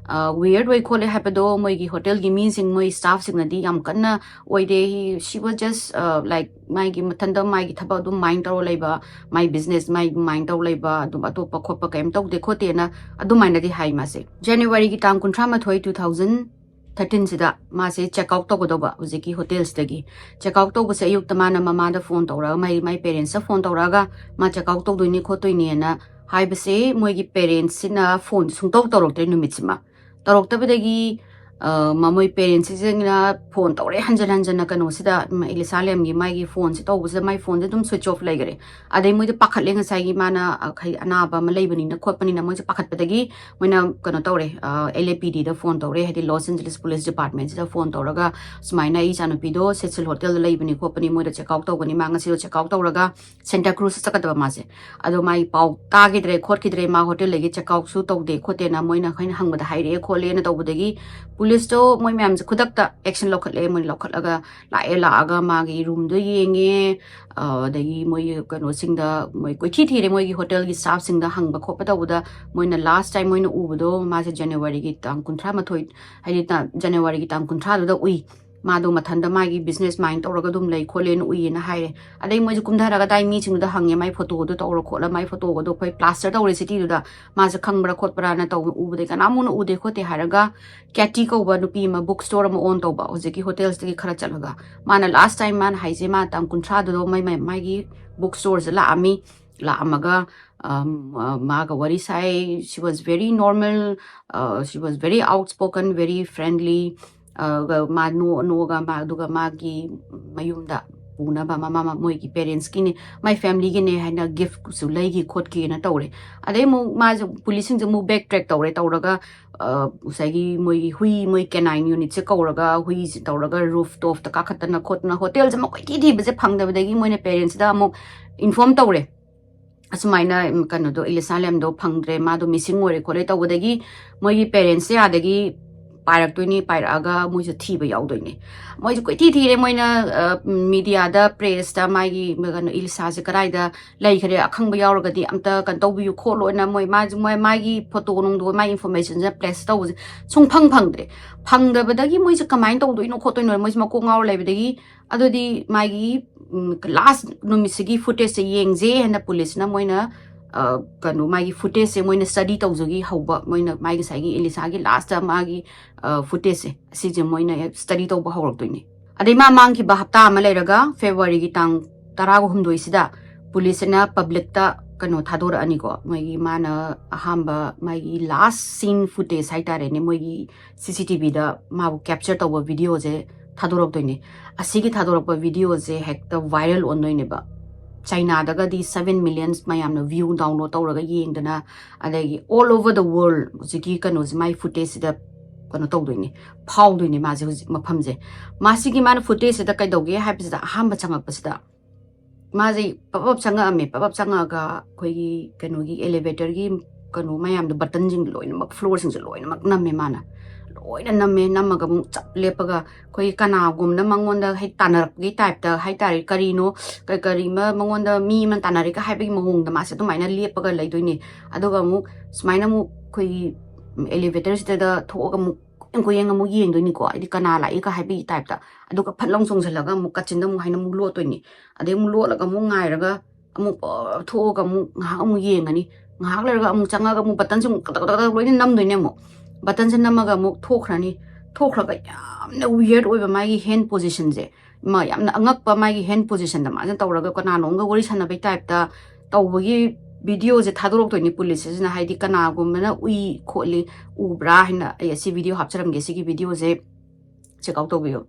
ꯋꯤꯌꯔꯗ ꯑꯣꯏ ꯈꯣꯠꯂꯦ ꯍꯥꯏꯕꯗꯣ ꯃꯣꯏꯒꯤ ꯍꯣꯇꯦꯜꯒꯤ ꯃꯤꯁꯤꯡ, ꯃꯣꯏ ꯁ꯭ꯇꯥꯐꯁꯤꯡꯅꯗꯤ ꯌꯥꯝ ꯀꯟꯅ ꯑꯣꯏꯗꯦ꯫ He, she was just, ꯑ, like, ꯃꯥꯒꯤ ꯃꯊꯟꯇ ꯃꯥꯒꯤ ꯊꯕꯛ ꯑꯗꯨꯝ ꯃꯥꯏꯟ ꯇꯧꯔ ꯂꯩꯕ, ꯃꯥꯏ ꯕꯤꯖꯤꯅꯦꯁ ꯃꯥꯏ ꯃꯥꯏꯟ ꯇꯧꯔ ꯂꯩꯕ, ꯑꯗꯨꯝ ꯑꯇꯣꯞꯄ ꯈꯣꯠꯄ ꯀꯩꯝ ꯇꯧꯗꯦ ꯈꯣꯠꯇꯦꯅ ꯑꯗꯨꯃꯥꯏꯅꯗꯤ ꯍꯥꯏ ꯃꯥꯁꯦ꯫ ꯖꯅꯋꯥꯔꯤꯒꯤ ꯇꯥꯡ ꯀꯨꯟꯊ꯭ꯔꯥ ꯃꯥꯊꯣꯏ, two thousand thirteen ꯁꯤꯗ ꯃꯥꯁꯦ ꯆꯦꯛ ꯑꯥꯎꯠ ꯇꯧꯒꯗꯧꯕ ꯍꯧꯖꯤꯛꯀꯤ ꯍꯣꯇꯦꯜꯁꯤꯗꯒꯤ꯫ ꯆꯦꯛ ꯑꯥꯎꯠ ꯇꯧꯕꯁꯦ ꯑꯌꯨꯛꯇ ꯃꯥꯅ ꯃꯃꯥꯗ ꯐꯣꯟ ꯇꯧꯔꯒ, ꯃꯥꯏ, ꯃꯥꯏ ꯄꯦꯔꯦꯟꯁꯇ ꯐꯣꯟ ꯇꯧꯔꯛꯑꯒ ꯃꯥ ꯆꯦꯛ ꯑꯥꯎꯠ ꯇꯧꯗꯣꯏꯅꯤ ꯈꯣꯠꯇꯣꯏꯅꯦꯅ ꯍꯥꯏꯕꯁꯦ ꯃꯣꯏꯒꯤ ꯄꯦꯔꯦꯟꯁꯁꯤꯅ ꯐꯣꯟꯁꯦ ꯁꯨꯡꯇꯧ ꯇꯧꯔꯛꯇ꯭ꯔꯦ ꯅꯨꯃꯤꯠꯁꯤꯃ꯫ ꯇꯧꯔꯛꯇꯕꯗꯒꯤ, ꯑ, ꯃ-, ꯃꯣꯏ ꯄꯦꯔꯦꯟꯁꯁꯤꯡꯁꯤꯅ ꯐꯣꯟ ꯇꯧꯔꯦ ꯍꯟꯖꯟ ꯍꯟꯖꯟꯅ ꯀꯩꯅꯣꯁꯤꯗ, ꯎꯝ, ꯏꯂꯤꯁꯥ ꯂꯦꯝꯒꯤ ꯃꯥꯒꯤ ꯐꯣꯟꯁꯦ ꯇꯧꯕꯁꯤꯗ ꯃꯥꯏ ꯐꯣꯟꯁꯦ ꯑꯗꯨꯝ ꯁ꯭ꯋꯤꯆ ꯑꯣꯐ ꯂꯩꯈꯔꯦ꯫ ꯑꯗꯩ ꯃꯣꯏꯗ ꯄꯥꯈꯠꯂꯦ, ꯉꯁꯥꯏꯒꯤ ꯃꯥꯅ, ꯑ, ꯈꯩ-, ꯑꯅꯥꯕ ꯑꯃ ꯂꯩꯕꯅꯤꯅ ꯈꯣꯠꯄꯅꯤꯅ ꯃꯣꯏꯁꯦ ꯄꯥꯈꯠꯄꯗꯒꯤ ꯃꯣꯏꯅ ꯀꯩꯅꯣ ꯇꯧꯔꯦ, ꯑ, L A P Dꯗ ꯐꯣꯟ ꯇꯧꯔꯦ, ꯍꯥꯏꯗꯤ ꯂꯣꯁ ꯑꯦꯟꯖꯦꯂꯤꯁ ꯄꯨꯂꯤꯁ ꯗꯤꯄꯥꯔꯠꯃꯦꯟꯁꯤꯗ ꯐꯣꯟ ꯇꯧꯔꯒ ꯁꯨꯃꯥꯏꯅ ꯑꯩ ꯏꯆꯥꯅꯨꯄꯤꯗꯣ ꯁꯦꯠꯁꯤꯜ ꯍꯣꯇꯦꯜꯗ ꯂꯩꯕꯅꯤ ꯈꯣꯠꯄꯅꯤ, ꯃꯣꯏꯗ ꯆꯦꯛ ꯑꯥꯎꯠ ꯇꯧꯒꯅꯤ, ꯃꯥ ꯉꯁꯤꯗꯣ ꯆꯦꯛ ꯑꯥꯎꯠ ꯇꯧꯔꯒ ꯁꯦꯟꯇꯥ ꯀ꯭ꯔꯨꯖꯇ ꯆꯠꯀꯗꯕ ꯃꯥꯁꯦ꯫ ꯑꯗꯣ ꯃꯥꯒꯤ ꯄꯥꯎ ꯇꯥꯈꯤꯗ꯭ꯔꯦ ꯈꯣꯠꯈꯤꯗ꯭ꯔꯦ, ꯃꯥ ꯍꯣꯇꯦꯜꯗꯒꯤ ꯆꯦꯛ ꯑꯥꯎꯠꯁꯨ ꯇꯧꯗꯦ ꯈꯣꯠꯇꯦꯅ ꯃꯣꯏꯅ ꯑꯩꯈꯣꯏꯅ ꯍꯪꯕꯗ ꯍꯥꯏꯔꯛꯑꯦ ꯈꯣꯠꯂꯦꯅ ꯇꯧꯕꯗꯒꯤ ꯄꯨꯂꯤꯁꯇꯣ ꯃꯣꯏ ꯃꯌꯥꯝꯁꯦ ꯈꯨꯗꯛꯇ ꯑꯦꯛꯁꯟ ꯂꯧꯈꯠꯂꯦ꯫ ꯃꯣꯏ ꯂꯧꯈꯠꯂꯒ ꯂꯥꯛꯑꯦ, ꯂꯥꯛꯑꯒ ꯃꯥꯒꯤ ꯔꯨꯝꯗꯣ ꯌꯦꯡꯉꯦ, ꯑ, ꯑꯗꯒꯤ ꯃꯣꯏꯒꯤ ꯀꯩꯅꯣꯁꯤꯡꯗ ꯃꯣꯏ ꯀꯣꯏꯊꯤ ꯊꯤꯔꯦ, ꯃꯣꯏꯒꯤ ꯍꯣꯇꯦꯜꯒꯤ ꯁ꯭ꯇꯥꯐꯁꯤꯡꯗ ꯍꯪꯕ ꯈꯣꯠꯄ ꯇꯧꯕꯗ ꯃꯣꯏꯅ ꯂꯥꯁ ꯇꯥꯏꯝ ꯃꯣꯏꯅ ꯎꯕꯗꯣ ꯃꯥꯁꯦ ꯖꯅꯋꯥꯔꯤꯒꯤ ꯇꯥꯡ ꯀꯨꯟꯊ꯭ꯔꯥ ꯃꯥꯊꯣꯏ, ꯍꯥꯏꯗꯤ ꯇꯥ-, ꯖꯅꯋꯥꯔꯤꯒꯤ ꯇꯥꯡ ꯀꯨꯟꯊ꯭ꯔꯥꯗꯨꯗ ꯎꯏ꯫ ꯃꯥꯗꯣ ꯃꯊꯟꯇ ꯃꯥꯒꯤ ꯕꯤꯖꯤꯅꯦꯁ ꯃꯥꯏꯟ ꯇꯧꯔꯒ ꯑꯗꯨꯝ ꯂꯩ ꯈꯣꯠꯂꯦꯅ ꯎꯏꯌꯦꯅ ꯍꯥꯏꯔꯦ꯫ ꯑꯗꯩ ꯃꯣꯏꯁꯦ ꯀꯨꯝꯊꯔꯒ ꯑꯗꯥꯏ ꯃꯤꯁꯤꯡꯗꯨꯗ ꯍꯪꯉꯦ, ꯃꯥꯏ ꯐꯣꯇꯣꯗꯣ ꯇꯧꯔ ꯈꯣꯠꯂ, ꯃꯥꯏ ꯐꯣꯇꯣꯒꯗꯣ ꯑꯩꯈꯣꯏ ꯄ꯭ꯂꯥꯁꯇꯔ ꯇꯧꯔꯦ ꯁꯤꯇꯤꯗꯨꯗ, ꯃꯥꯁꯦ ꯈꯪꯕ꯭ꯔꯥ ꯈꯣꯠꯄ꯭ꯔꯥꯅ ꯇꯧꯕ ꯎꯕꯗꯩ ꯀꯅꯥꯝ ꯎꯅ ꯎꯗꯦ ꯈꯣꯠꯇꯦ ꯍꯥꯏꯔꯒ, ꯀꯦꯇꯤ ꯀꯧꯕ ꯅꯨꯄꯤ ꯑꯃ ꯕꯨꯛ ꯁ꯭ꯇꯣꯔ ꯑꯃ ꯑꯣꯟ ꯇꯧꯕ ꯍꯧꯖꯤꯛꯀꯤ ꯍꯣꯇꯦꯜꯁꯤꯗꯒꯤ ꯈꯔ ꯆꯠꯂꯒ, ꯃꯥꯅ ꯂꯥꯁ ꯇꯥꯏꯝ ꯃꯥꯅ ꯍꯥꯏꯁꯦ ꯃꯥ ꯇꯥꯡ ꯀꯨꯟꯊ꯭ꯔꯥꯗꯨꯗ ꯃꯥꯏ, ꯃꯥꯏ, ꯃꯥꯒꯤ ꯕꯨꯛ ꯁ꯭ꯇꯣꯔꯁꯦ ꯂꯥꯛꯑꯝꯃꯤ, ꯂꯥꯛꯑꯝꯃꯒ, ꯑꯝ, ꯑ, ꯃꯥꯒ ꯋꯥꯔꯤ ꯁꯥꯏ꯫ She was very normal, ꯑ, she was very outspoken, very friendly. ꯑ, ꯒ-, ꯃꯥ ꯅꯣ-, ꯅꯣꯛꯑꯒ ꯃꯥ, ꯑꯗꯨꯒ ꯃꯥꯒꯤ ꯃꯌꯨꯝꯗ ꯄꯨꯅꯕ ꯃꯃꯥ, ꯃ-, ꯃꯣꯏꯒꯤ ꯄꯦꯔꯦꯟꯁꯀꯤꯅꯦ, ꯃꯥꯏ ꯐꯦꯃꯤꯂꯤꯒꯤꯅꯦ ꯍꯥꯏꯅ ꯒꯤꯐꯁꯨ ꯂꯩꯈꯤ ꯈꯣꯠꯈꯤꯅ ꯇꯧꯔꯦ꯫ ꯑꯗꯩ ꯑꯃꯨꯛ ꯃꯥꯁꯦ ꯄꯨꯂꯤꯁꯁꯤꯡꯁꯦ ꯑꯃꯨꯛ ꯕꯦꯛ ꯇ꯭ꯔꯦꯛ ꯇꯧꯔꯦ, ꯇꯧꯔꯒ, ꯑ, ꯉꯁꯥꯏꯒꯤ ꯃꯣꯏꯒꯤ ꯍꯨꯏ, ꯃꯣꯏ ꯀꯦꯅꯥꯏꯟ ꯌꯨꯅꯤꯠꯁꯦ ꯀꯧꯔꯒ, ꯍꯨꯏꯁꯦ ꯇꯧꯔꯒ ꯔꯨꯐ ꯇꯣꯞꯇ ꯀꯥꯈꯠꯇꯅ ꯈꯣꯠꯇꯅ ꯍꯣꯇꯦꯜꯁꯦ ꯃꯈꯣꯏ ꯊꯤ ꯊꯤꯕꯁꯦ ꯐꯪꯗꯕꯗꯒꯤ ꯃꯣꯏꯅ ꯄꯦꯔꯦꯟꯁꯁꯤꯗ ꯑꯃꯨꯛ ꯏꯟꯐꯣꯔꯝ ꯇꯧꯔꯦ꯫ ꯑꯁꯨꯃꯥꯏꯅ, ꯎꯝ, ꯀꯩꯅꯣꯗꯣ, ꯏꯂꯤꯁꯥ ꯂꯦꯝꯗꯣ ꯐꯪꯗ꯭ꯔꯦ, ꯃꯥꯗꯣ ꯃꯤꯁꯤꯡ ꯑꯣꯏꯔꯦ ꯈꯣꯠꯂꯦ ꯇꯧꯕꯗꯒꯤ ꯃꯣꯏꯒꯤ ꯄꯦꯔꯦꯟꯁꯁꯦ ꯑꯥꯗꯒꯤ ꯄꯥꯏꯔꯛꯇꯣꯏꯅꯤ, ꯄꯥꯏꯔꯛꯑꯒ ꯃꯣꯏꯁꯦ ꯊꯤꯕ ꯌꯥꯎꯗꯣꯏꯅꯤ꯫ ꯃꯣꯏꯁꯦ ꯀꯣꯏꯊꯤ ꯊꯤꯔꯦ, ꯃꯣꯏꯅ ꯃꯤꯗꯤꯌꯥꯗ, ꯄ꯭ꯔꯦꯁꯇ ꯃꯥꯒꯤ ꯀꯩꯅꯣ ꯏꯂꯤꯁꯥꯁꯦ ꯀꯗꯥꯏꯗ ꯂꯩꯈ꯭ꯔꯦ, ꯑꯈꯪꯕ ꯌꯥꯎꯔꯒꯗꯤ ꯑꯝꯇ ꯀꯩꯅꯣ ꯇꯧꯕꯤꯌꯨ ꯈꯣꯠꯂꯣꯅ ꯃꯣꯏ ꯃꯥꯁꯦ ꯃꯣꯏ ꯃꯥꯒꯤ ꯐꯣꯇꯣ ꯅꯨꯡꯗꯣ ꯃꯥꯒꯤ ꯏꯟꯐꯣꯔꯃꯦꯁꯟꯁꯦ ꯄ꯭ꯂꯦꯁ ꯇꯧꯕꯁꯦ ꯁꯨꯡꯐꯪ ꯐꯪꯗ꯭ꯔꯦ꯫ ꯐꯪꯗꯕꯗꯒꯤ ꯃꯣꯏꯁꯦ ꯀꯃꯥꯏꯅ ꯇꯧꯗꯣꯏꯅꯣ ꯈꯣꯠꯇꯣꯏꯅꯣ ꯃꯣꯏꯁꯦ ꯃꯀꯣꯛ ꯉꯥꯎꯔ ꯂꯩꯕꯗꯒꯤ ꯑꯗꯨꯗꯤ ꯃꯥꯒꯤ ꯂꯥꯁ ꯅꯨꯃꯤꯠꯁꯤꯒꯤ ꯐꯨꯇꯦꯖꯁꯦ ꯌꯦꯡꯁꯦ ꯍꯥꯏꯅ ꯄꯨꯂꯤꯁꯅ ꯃꯣꯏꯅ ꯀꯩꯅꯣ ꯃꯥꯒꯤ ꯐꯨꯇꯦꯖꯁꯦ ꯃꯣꯏꯅ ꯁ꯭ꯇꯗꯤ ꯇꯧꯖꯈꯤ ꯍꯧꯕ꯫ ꯃꯣꯏꯅ ꯃꯥꯒꯤ ꯉꯁꯥꯏꯒꯤ ꯏꯂꯤꯁꯥꯒꯤ ꯂꯥꯁꯇ ꯃꯥꯒꯤ ꯐꯨꯇꯦꯖꯁꯦ ꯑꯁꯤꯁꯦ ꯃꯣꯏꯅ ꯁ꯭ꯇꯗꯤ ꯇꯧꯕ ꯍꯧꯔꯛꯇꯣꯏꯅꯤ꯫ ꯑꯗꯩ ꯃꯥ ꯃꯥꯡꯈꯤꯕ ꯍꯞꯇꯥ ꯑꯃ ꯂꯩꯔꯒ ꯐꯦꯕ꯭ꯔꯨꯋꯥꯔꯤꯒꯤ ꯇꯥꯡ ꯇꯔꯥꯒ ꯍꯨꯝꯗꯣꯏꯁꯤꯗ ꯄꯨꯂꯤꯁꯁꯤꯅ ꯄꯕ꯭ꯂꯤꯛꯇ ꯀꯩꯅꯣ ꯊꯥꯗꯣꯔꯛꯑꯅꯤꯀꯣ, ꯃꯣꯏꯒꯤ ꯃꯥꯅ ꯑꯍꯥꯟꯕ ꯃꯥꯒꯤ ꯂꯥꯁ ꯁꯤꯟ ꯐꯨꯇꯦꯖ ꯍꯥꯏꯇꯥꯔꯦꯅꯦ, ꯃꯣꯏꯒꯤ ꯁꯤ ꯁꯤ ꯇꯤ ꯚꯤꯗ ꯃꯥꯕꯨ ꯀꯦꯞꯆꯔ ꯇꯧꯕ ꯚꯤꯗꯤꯑꯣꯁꯦ ꯊꯥꯗꯣꯔꯛꯇꯣꯏꯅꯦ꯫ ꯑꯁꯤꯒꯤ ꯊꯥꯗꯣꯔꯛꯄ ꯚꯤꯗꯤꯑꯣꯁꯦ ꯍꯦꯛꯇ ꯚꯥꯏꯔꯦꯜ ꯑꯣꯟꯗꯣꯏꯅꯦꯕ꯫ ꯆꯥꯏꯅꯥꯗꯒꯗꯤ ꯁꯚꯦꯟ ꯃꯤꯂꯤꯌꯟꯁ ꯃꯌꯥꯝꯅ ꯚ꯭ꯌꯨ ꯗꯥꯎꯟꯂꯣꯗ ꯇꯧꯔꯒ ꯌꯦꯡꯗꯅ, ꯑꯗꯒꯤ ꯑꯣꯜ ꯑꯣꯚꯔ ꯗ ꯋꯥꯔꯜ ꯍꯧꯖꯤꯛꯀꯤ ꯀꯩꯅꯣꯁꯦ ꯃꯥꯏ ꯐꯨꯇꯦꯖꯁꯤꯗ ꯀꯩꯅꯣ ꯇꯧꯗꯣꯏꯅꯤ, ꯐꯥꯎꯗꯣꯏꯅꯤ ꯃꯥꯁꯦ ꯍꯧꯖꯤꯛ ꯃꯐꯝꯁꯦ꯫ ꯃꯥꯁꯤꯒꯤ ꯃꯥꯅ ꯐꯨꯇꯦꯖꯁꯤꯗ ꯀꯩꯗꯧꯒꯦ ꯍꯥꯏꯕꯁꯤꯗ ꯑꯍꯥꯟꯕ ꯆꯪꯉꯛꯄꯁꯤꯗ ꯃꯥꯁꯦ ꯄꯞ ꯄꯞ ꯆꯪꯉꯛꯑꯝꯃꯦ꯫ ꯄꯞ ꯄꯞ ꯆꯪꯉꯛꯑꯒ ꯑꯩꯈꯣꯏꯒꯤ ꯀꯩꯅꯣꯒꯤ ꯑꯦꯂꯤꯚꯦꯇꯔꯒꯤ ꯀꯩꯅꯣ ꯃꯌꯥꯝꯗꯣ ꯕꯇꯟꯁꯤꯡ ꯂꯣꯏꯅꯃꯛ ꯐ꯭ꯂꯣꯔꯁꯤꯡꯁꯦ ꯂꯣꯏꯅꯃꯛ ꯅꯝꯃꯦ ꯃꯥꯅ꯫ ꯂꯣꯏꯅ ꯅꯝꯃꯦ꯫ ꯅꯝꯃꯒ ꯑꯃꯨꯛ ꯆꯞ ꯂꯦꯞꯄꯒ ꯑꯩꯈꯣꯏꯒꯤ ꯀꯅꯥꯒꯨꯝꯕꯅ ꯃꯉꯣꯟꯗ ꯍꯦꯛ ꯇꯥꯟꯅꯔꯛꯄꯒꯤ ꯇꯥꯏꯞꯇ ꯍꯥꯏꯇꯥꯔꯦ, ꯀꯔꯤꯅꯣ ꯀ- ꯀꯔꯤ ꯑꯃ ꯃꯉꯣꯟꯗ ꯃꯤ ꯑꯃ ꯇꯥꯟꯅꯔꯦꯒ ꯍꯥꯏꯕꯒꯤ ꯃꯑꯣꯡꯗ ꯃꯥꯁꯦ ꯑꯗꯨꯃꯥꯏꯅ ꯂꯦꯞꯄꯒ ꯂꯩꯗꯣꯏꯅꯦ꯫ ꯑꯗꯨꯒ ꯑꯃꯨꯛ ꯁꯨꯃꯥꯏꯅ ꯑꯃꯨꯛ ꯑꯩꯈꯣꯏꯒꯤ ꯑꯦꯂꯤꯚꯦꯇꯔꯁꯤꯗ ꯊꯣꯛꯑꯒ ꯑꯃꯨꯛ ꯀꯣꯏꯌꯦꯡ ꯀꯣꯏꯌꯦꯡ ꯑꯃꯨꯛ ꯌꯦꯡꯗꯣꯏꯅꯤꯀꯣ, ꯍꯥꯏꯗꯤ ꯀꯅꯥ ꯂꯥꯛꯏꯒ ꯍꯥꯏꯕꯒꯤ ꯇꯥꯏꯞꯇ꯫ ꯑꯗꯨꯒ ꯐꯠ ꯂꯥꯎ ꯆꯣꯡꯁꯤꯜꯂꯒ ꯑꯃꯨꯛ ꯀꯥꯆꯤꯟꯗ ꯑꯃꯨꯛ ꯍꯥꯏꯅ ꯑꯃꯨꯛ ꯂꯣꯠꯇꯣꯏꯅꯤ꯫ ꯑꯗꯩ ꯑꯃꯨꯛ ꯂꯣꯠꯂꯒ ꯑꯃꯨꯛ ꯉꯥꯏꯔꯒ ꯑꯃꯨꯛ ꯄ- ꯊꯣꯛꯑꯒ ꯑꯃꯨꯛ ꯉꯥꯏꯍꯥꯛ ꯑꯃꯨꯛ ꯌꯦꯡꯉꯅꯤ꯫ ꯉꯥꯏꯍꯥꯛ ꯂꯩꯔꯒ ꯑꯃꯨꯛ ꯆꯪꯉꯒ ꯑꯃꯨꯛ ꯕꯇꯟꯁꯦ ꯑꯃꯨꯛ ꯀꯗꯛ ꯀꯗꯛ ꯀꯗꯛ ꯂꯣꯏꯅ ꯅꯝꯗꯣꯏꯅꯦ꯫ ꯑꯃꯨꯛ ꯕꯇꯟꯁꯦ ꯅꯝꯃꯒ ꯑꯃꯨꯛ ꯊꯣꯛꯈ꯭ꯔꯅꯤ꯫ ꯊꯣꯛꯈ꯭ꯔꯒ ꯌꯥꯝꯅ ꯋꯤꯌꯔꯗ ꯑꯣꯏꯕ ꯃꯥꯒꯤ ꯍꯦꯟ ꯄꯣꯖꯤꯁꯟꯁꯦ, ꯃꯥ ꯌꯥꯝꯅ ꯑꯉꯛꯄ ꯃꯥꯒꯤ ꯍꯦꯟ ꯄꯣꯖꯤꯁꯟꯗ ꯃꯥꯁꯦ ꯇꯧꯔꯒ ꯀꯅꯥꯅꯣꯝꯒ ꯋꯥꯔꯤ ꯁꯥꯟꯅꯕꯩ ꯇꯥꯏꯞꯇ ꯇꯧꯕꯒꯤ ꯚꯤꯗꯤꯑꯣꯁꯦ ꯊꯥꯗꯣꯔꯛꯇꯣꯏꯅꯤ ꯄꯨꯂꯤꯁꯁꯤꯅ, ꯍꯥꯏꯗꯤ ꯀꯅꯥꯒꯨꯝꯕꯅ ꯎꯏ ꯈꯣꯠꯂꯤ ꯎꯕ꯭ꯔꯥ ꯍꯥꯏꯅ꯫ ꯑꯩ ꯑꯁꯤ ꯚꯤꯗꯤꯑꯣ ꯍꯥꯞꯆꯔꯝꯒꯦ, ꯁꯤꯒꯤ ꯚꯤꯗꯤꯑꯣꯁꯦ ꯆꯦꯛ ꯑꯥꯎꯠ ꯇꯧꯕꯤꯌꯨ꯫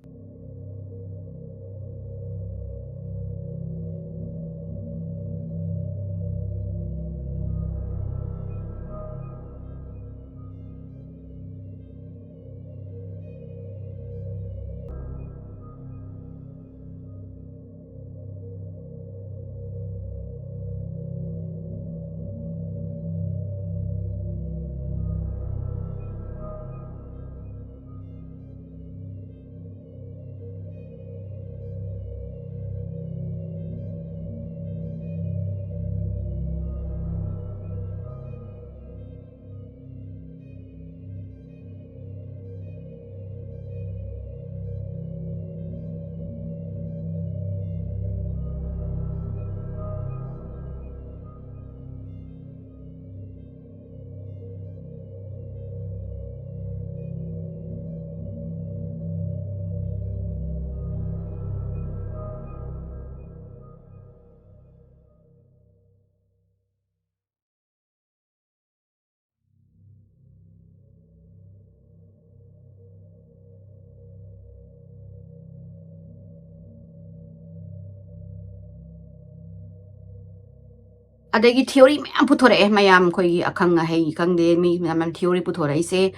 ꯑꯗꯒꯤ theory ꯃꯌꯥꯝ ꯄꯨꯊꯣꯔꯛꯑꯦ ꯃꯌꯥꯝ, ꯑꯩꯈꯣꯏꯒꯤ ꯑꯈꯪ ꯑꯍꯩ ꯈꯪꯗꯦ, ꯃꯤ ꯃꯌꯥꯝ theory ꯄꯨꯊꯣꯔꯛꯏꯁꯦ꯫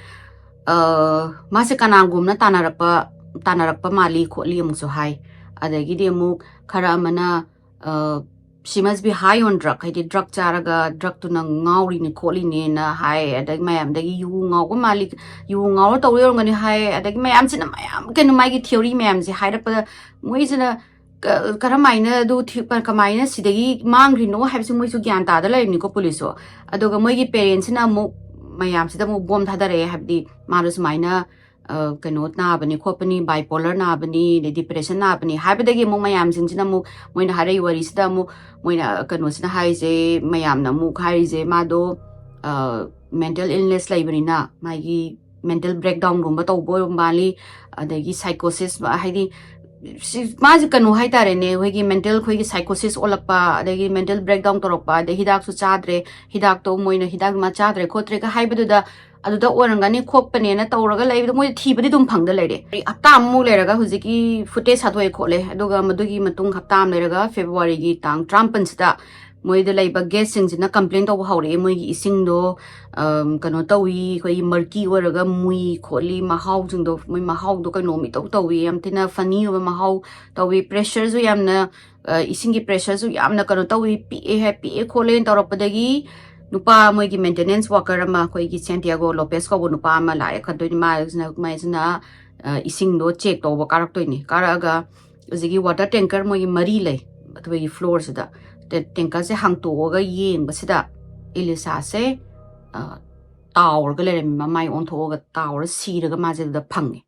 ꯑ, ꯃꯥꯁꯦ ꯀꯅꯥꯒꯨꯝꯅ ꯇꯥꯟꯅꯔꯛꯄ, ꯇꯥꯟꯅꯔꯛꯄ ꯃꯥꯜꯂꯤ ꯈꯣꯠꯂꯤ ꯑꯃꯨꯛꯁꯨ ꯍꯥꯏ꯫ ꯑꯗꯒꯤꯗꯤ ꯑꯃꯨꯛ ꯈꯔ ꯑꯃꯅ, ꯑ, she must be high on drug, ꯍꯥꯏꯗꯤ drug ꯆꯥꯔꯒ drugꯇꯨꯅ ꯉꯥꯎꯔꯤꯅꯤ ꯈꯣꯠꯂꯤꯅꯦꯅ ꯍꯥꯏ꯫ ꯑꯗꯒꯤ ꯃꯌꯥꯝꯗꯒꯤ ꯌꯨ ꯉꯥꯎꯕ ꯃꯥꯜꯂꯤ, ꯌꯨ ꯉꯥꯎꯔ ꯇꯧꯔꯤ ꯑꯣꯏꯔꯝꯒꯅꯤ ꯍꯥꯏ꯫ ꯑꯗꯒꯤ ꯃꯌꯥꯝꯁꯤꯅ ꯃꯌꯥꯝ ꯀꯩꯅꯣ ꯃꯥꯒꯤ theory ꯃꯌꯥꯝꯁꯦ ꯍꯥꯏꯔꯛꯄꯗ ꯃꯣꯏꯁꯤꯅ ꯀ-, ꯀꯔꯝꯍꯥꯏꯅ ꯑꯗꯨ ꯊꯤ-, ꯀ-, ꯀꯃꯥꯏꯅ ꯁꯤꯗꯒꯤ ꯃꯥꯡꯈ꯭ꯔꯤꯅꯣ ꯍꯥꯏꯕꯁꯤ ꯃꯣꯏꯁꯨ ꯒ꯭ꯌꯥꯟ ꯇꯥꯗ ꯂꯩꯔꯤꯅꯤꯀꯣ ꯄꯨꯂꯤꯁꯁꯨ꯫ ꯑꯗꯨꯒ ꯃꯣꯏꯒꯤ parentꯁꯤꯅ ꯑꯃꯨꯛ ꯃꯌꯥꯝꯁꯤꯗ ꯑꯃꯨꯛ ꯕꯣꯝ ꯊꯥꯗꯔꯛꯑꯦ, ꯍꯥꯏꯕꯗꯤ ꯃꯥꯗꯣ ꯁꯨꯃꯥꯏꯅ, ꯑ, ꯀꯩꯅꯣ ꯅꯥꯕꯅꯤ ꯈꯣꯠꯄꯅꯤ, bipolar ꯅꯥꯕꯅꯤ, ꯑꯗꯩ depression ꯅꯥꯕꯅꯤ ꯍꯥꯏꯕꯗꯒꯤ ꯑꯃꯨꯛ ꯃꯌꯥꯝꯁꯤꯡꯁꯤꯅ ꯑꯃꯨꯛ ꯃꯣꯏꯅ ꯍꯥꯏꯔꯛꯏ ꯋꯥꯔꯤꯁꯤꯗ ꯑꯃꯨꯛ ꯃꯣꯏꯅ ꯀꯩꯅꯣꯁꯤꯅ ꯍꯥꯏꯔꯤꯁꯦ, ꯃꯌꯥꯝꯅ ꯑꯃꯨꯛ ꯍꯥꯏꯔꯤꯁꯦ ꯃꯥꯗꯣ, ꯑ, mental illness ꯂꯩꯕꯅꯤꯅ ꯃꯥꯒꯤ mental breakdownꯒꯨꯝꯕ ꯇꯧꯕ ꯑꯣꯏꯕ ꯃꯥꯜꯂꯤ꯫ ꯑꯗꯒꯤ psychosis, ꯍꯥꯏꯗꯤ ꯁꯤ-, ꯃꯥꯁꯦ ꯀꯩꯅꯣ ꯍꯥꯏꯇꯥꯔꯦꯅꯦ, ꯑꯩꯈꯣꯏꯒꯤ mental, ꯑꯩꯈꯣꯏꯒꯤ psychosis ꯑꯣꯜꯂꯛꯄ, ꯑꯗꯒꯤ mental breakdown ꯇꯧꯔꯛꯄ, ꯑꯗꯩ ꯍꯤꯗꯥꯛꯁꯨ ꯆꯥꯗ꯭ꯔꯦ, ꯍꯤꯗꯥꯛꯇꯣ ꯃꯣꯏꯅ ꯍꯤꯗꯥꯛ ꯃꯥ ꯆꯥꯗ꯭ꯔꯦ ꯈꯣꯠꯇ꯭ꯔꯦꯒ ꯍꯥꯏꯕꯗꯨꯗ ꯑꯗꯨꯗ ꯑꯣꯏꯔꯝꯒꯅꯤ ꯈꯣꯠꯄꯅꯦꯅ ꯇꯧꯔꯒ ꯂꯩꯕꯗꯣ ꯃꯣꯏꯗ ꯊꯤꯕꯗꯤ ꯑꯗꯨꯝ ꯐꯪꯗ ꯂꯩꯔꯦ꯫ ꯍꯞꯇꯥ ꯑꯃꯃꯨꯛ ꯂꯩꯔꯒ ꯍꯧꯖꯤꯛꯀꯤ footage ꯊꯥꯗꯣꯛꯑꯦ ꯈꯣꯠꯂꯦ, ꯑꯗꯨꯒ ꯃꯗꯨꯒꯤ ꯃꯇꯨꯡ ꯍꯞꯇꯥ ꯑꯃ ꯂꯩꯔꯒ Februaryꯒꯤ ꯇꯥꯡ ꯇꯔꯥꯃꯥꯄꯟꯁꯤꯗ ꯃꯣꯏꯗ ꯂꯩꯕ guestꯁꯤꯡꯁꯤꯅ complain ꯇꯧꯕ ꯍꯧꯔꯛꯑꯦ, ꯃꯣꯏꯒꯤ ꯏꯁꯤꯡꯗꯣ, ꯑꯝ, ꯀꯩꯅꯣ ꯇꯧꯏ, ꯑꯩꯈꯣꯏꯒꯤ murky ꯑꯣꯏꯔꯒ ꯃꯨꯏ ꯈꯣꯠꯂꯤ, ꯃꯍꯥꯎꯁꯤꯡꯗꯣ, ꯃꯣꯏ ꯃꯍꯥꯎꯗꯣ ꯀꯩꯅꯣꯝ ꯏꯇꯧ ꯇꯧꯏ, ꯌꯥꯝ ꯊꯤꯅ funny ꯑꯣꯏꯕ ꯃꯍꯥꯎ ꯇꯧꯏ, pressureꯁꯨ ꯌꯥꯝꯅ, ꯑ, ꯏꯁꯤꯡꯒꯤ pressureꯁꯨ ꯌꯥꯝꯅ ꯀꯩꯅꯣ ꯇꯧꯏ, ꯄꯤꯛꯑꯦ ꯍꯥꯏ, ꯄꯤꯛꯑꯦ ꯈꯣꯠꯂꯦꯅ ꯇꯧꯔꯛꯄꯗꯒꯤ ꯅꯨꯄꯥ ꯃꯣꯏꯒꯤ maintenance worker ꯑꯃ, ꯑꯩꯈꯣꯏꯒꯤ Santiago Lopez ꯀꯧꯕ ꯅꯨꯄꯥ ꯑꯃ ꯂꯥꯛꯑꯦ ꯈꯟꯗꯣꯏꯅꯤ꯫ ꯃꯥꯁꯤꯅ, ꯃꯥꯁꯤꯅ, ꯑ, ꯏꯁꯤꯡꯗꯣ check ꯇꯧꯕ ꯀꯥꯔꯛꯇꯣꯏꯅꯤ꯫ ꯀꯥꯔꯛꯑꯒ ꯍꯧꯖꯤꯛꯀꯤ water tanker ꯃꯣꯏꯒꯤ ꯃꯔꯤ ꯂꯩ ꯑꯩꯈꯣꯏꯒꯤ floorꯁꯤꯗ꯫ ꯇꯦ-, tankerꯁꯦ ꯍꯥꯡꯇꯣꯛꯑꯒ ꯌꯦꯡꯕꯁꯤꯗ ꯏꯂꯤꯁꯥꯁꯦ, ꯑ, ꯇꯥꯎꯔꯒ ꯂꯩꯔꯝꯃꯤ, ꯃꯃꯥꯏ ꯑꯣꯟꯊꯣꯛꯑꯒ ꯇꯥꯎꯔ ꯁꯤꯔꯒ ꯃꯥꯁꯦ ꯑꯗꯨꯗ ꯐꯪꯉꯦ꯫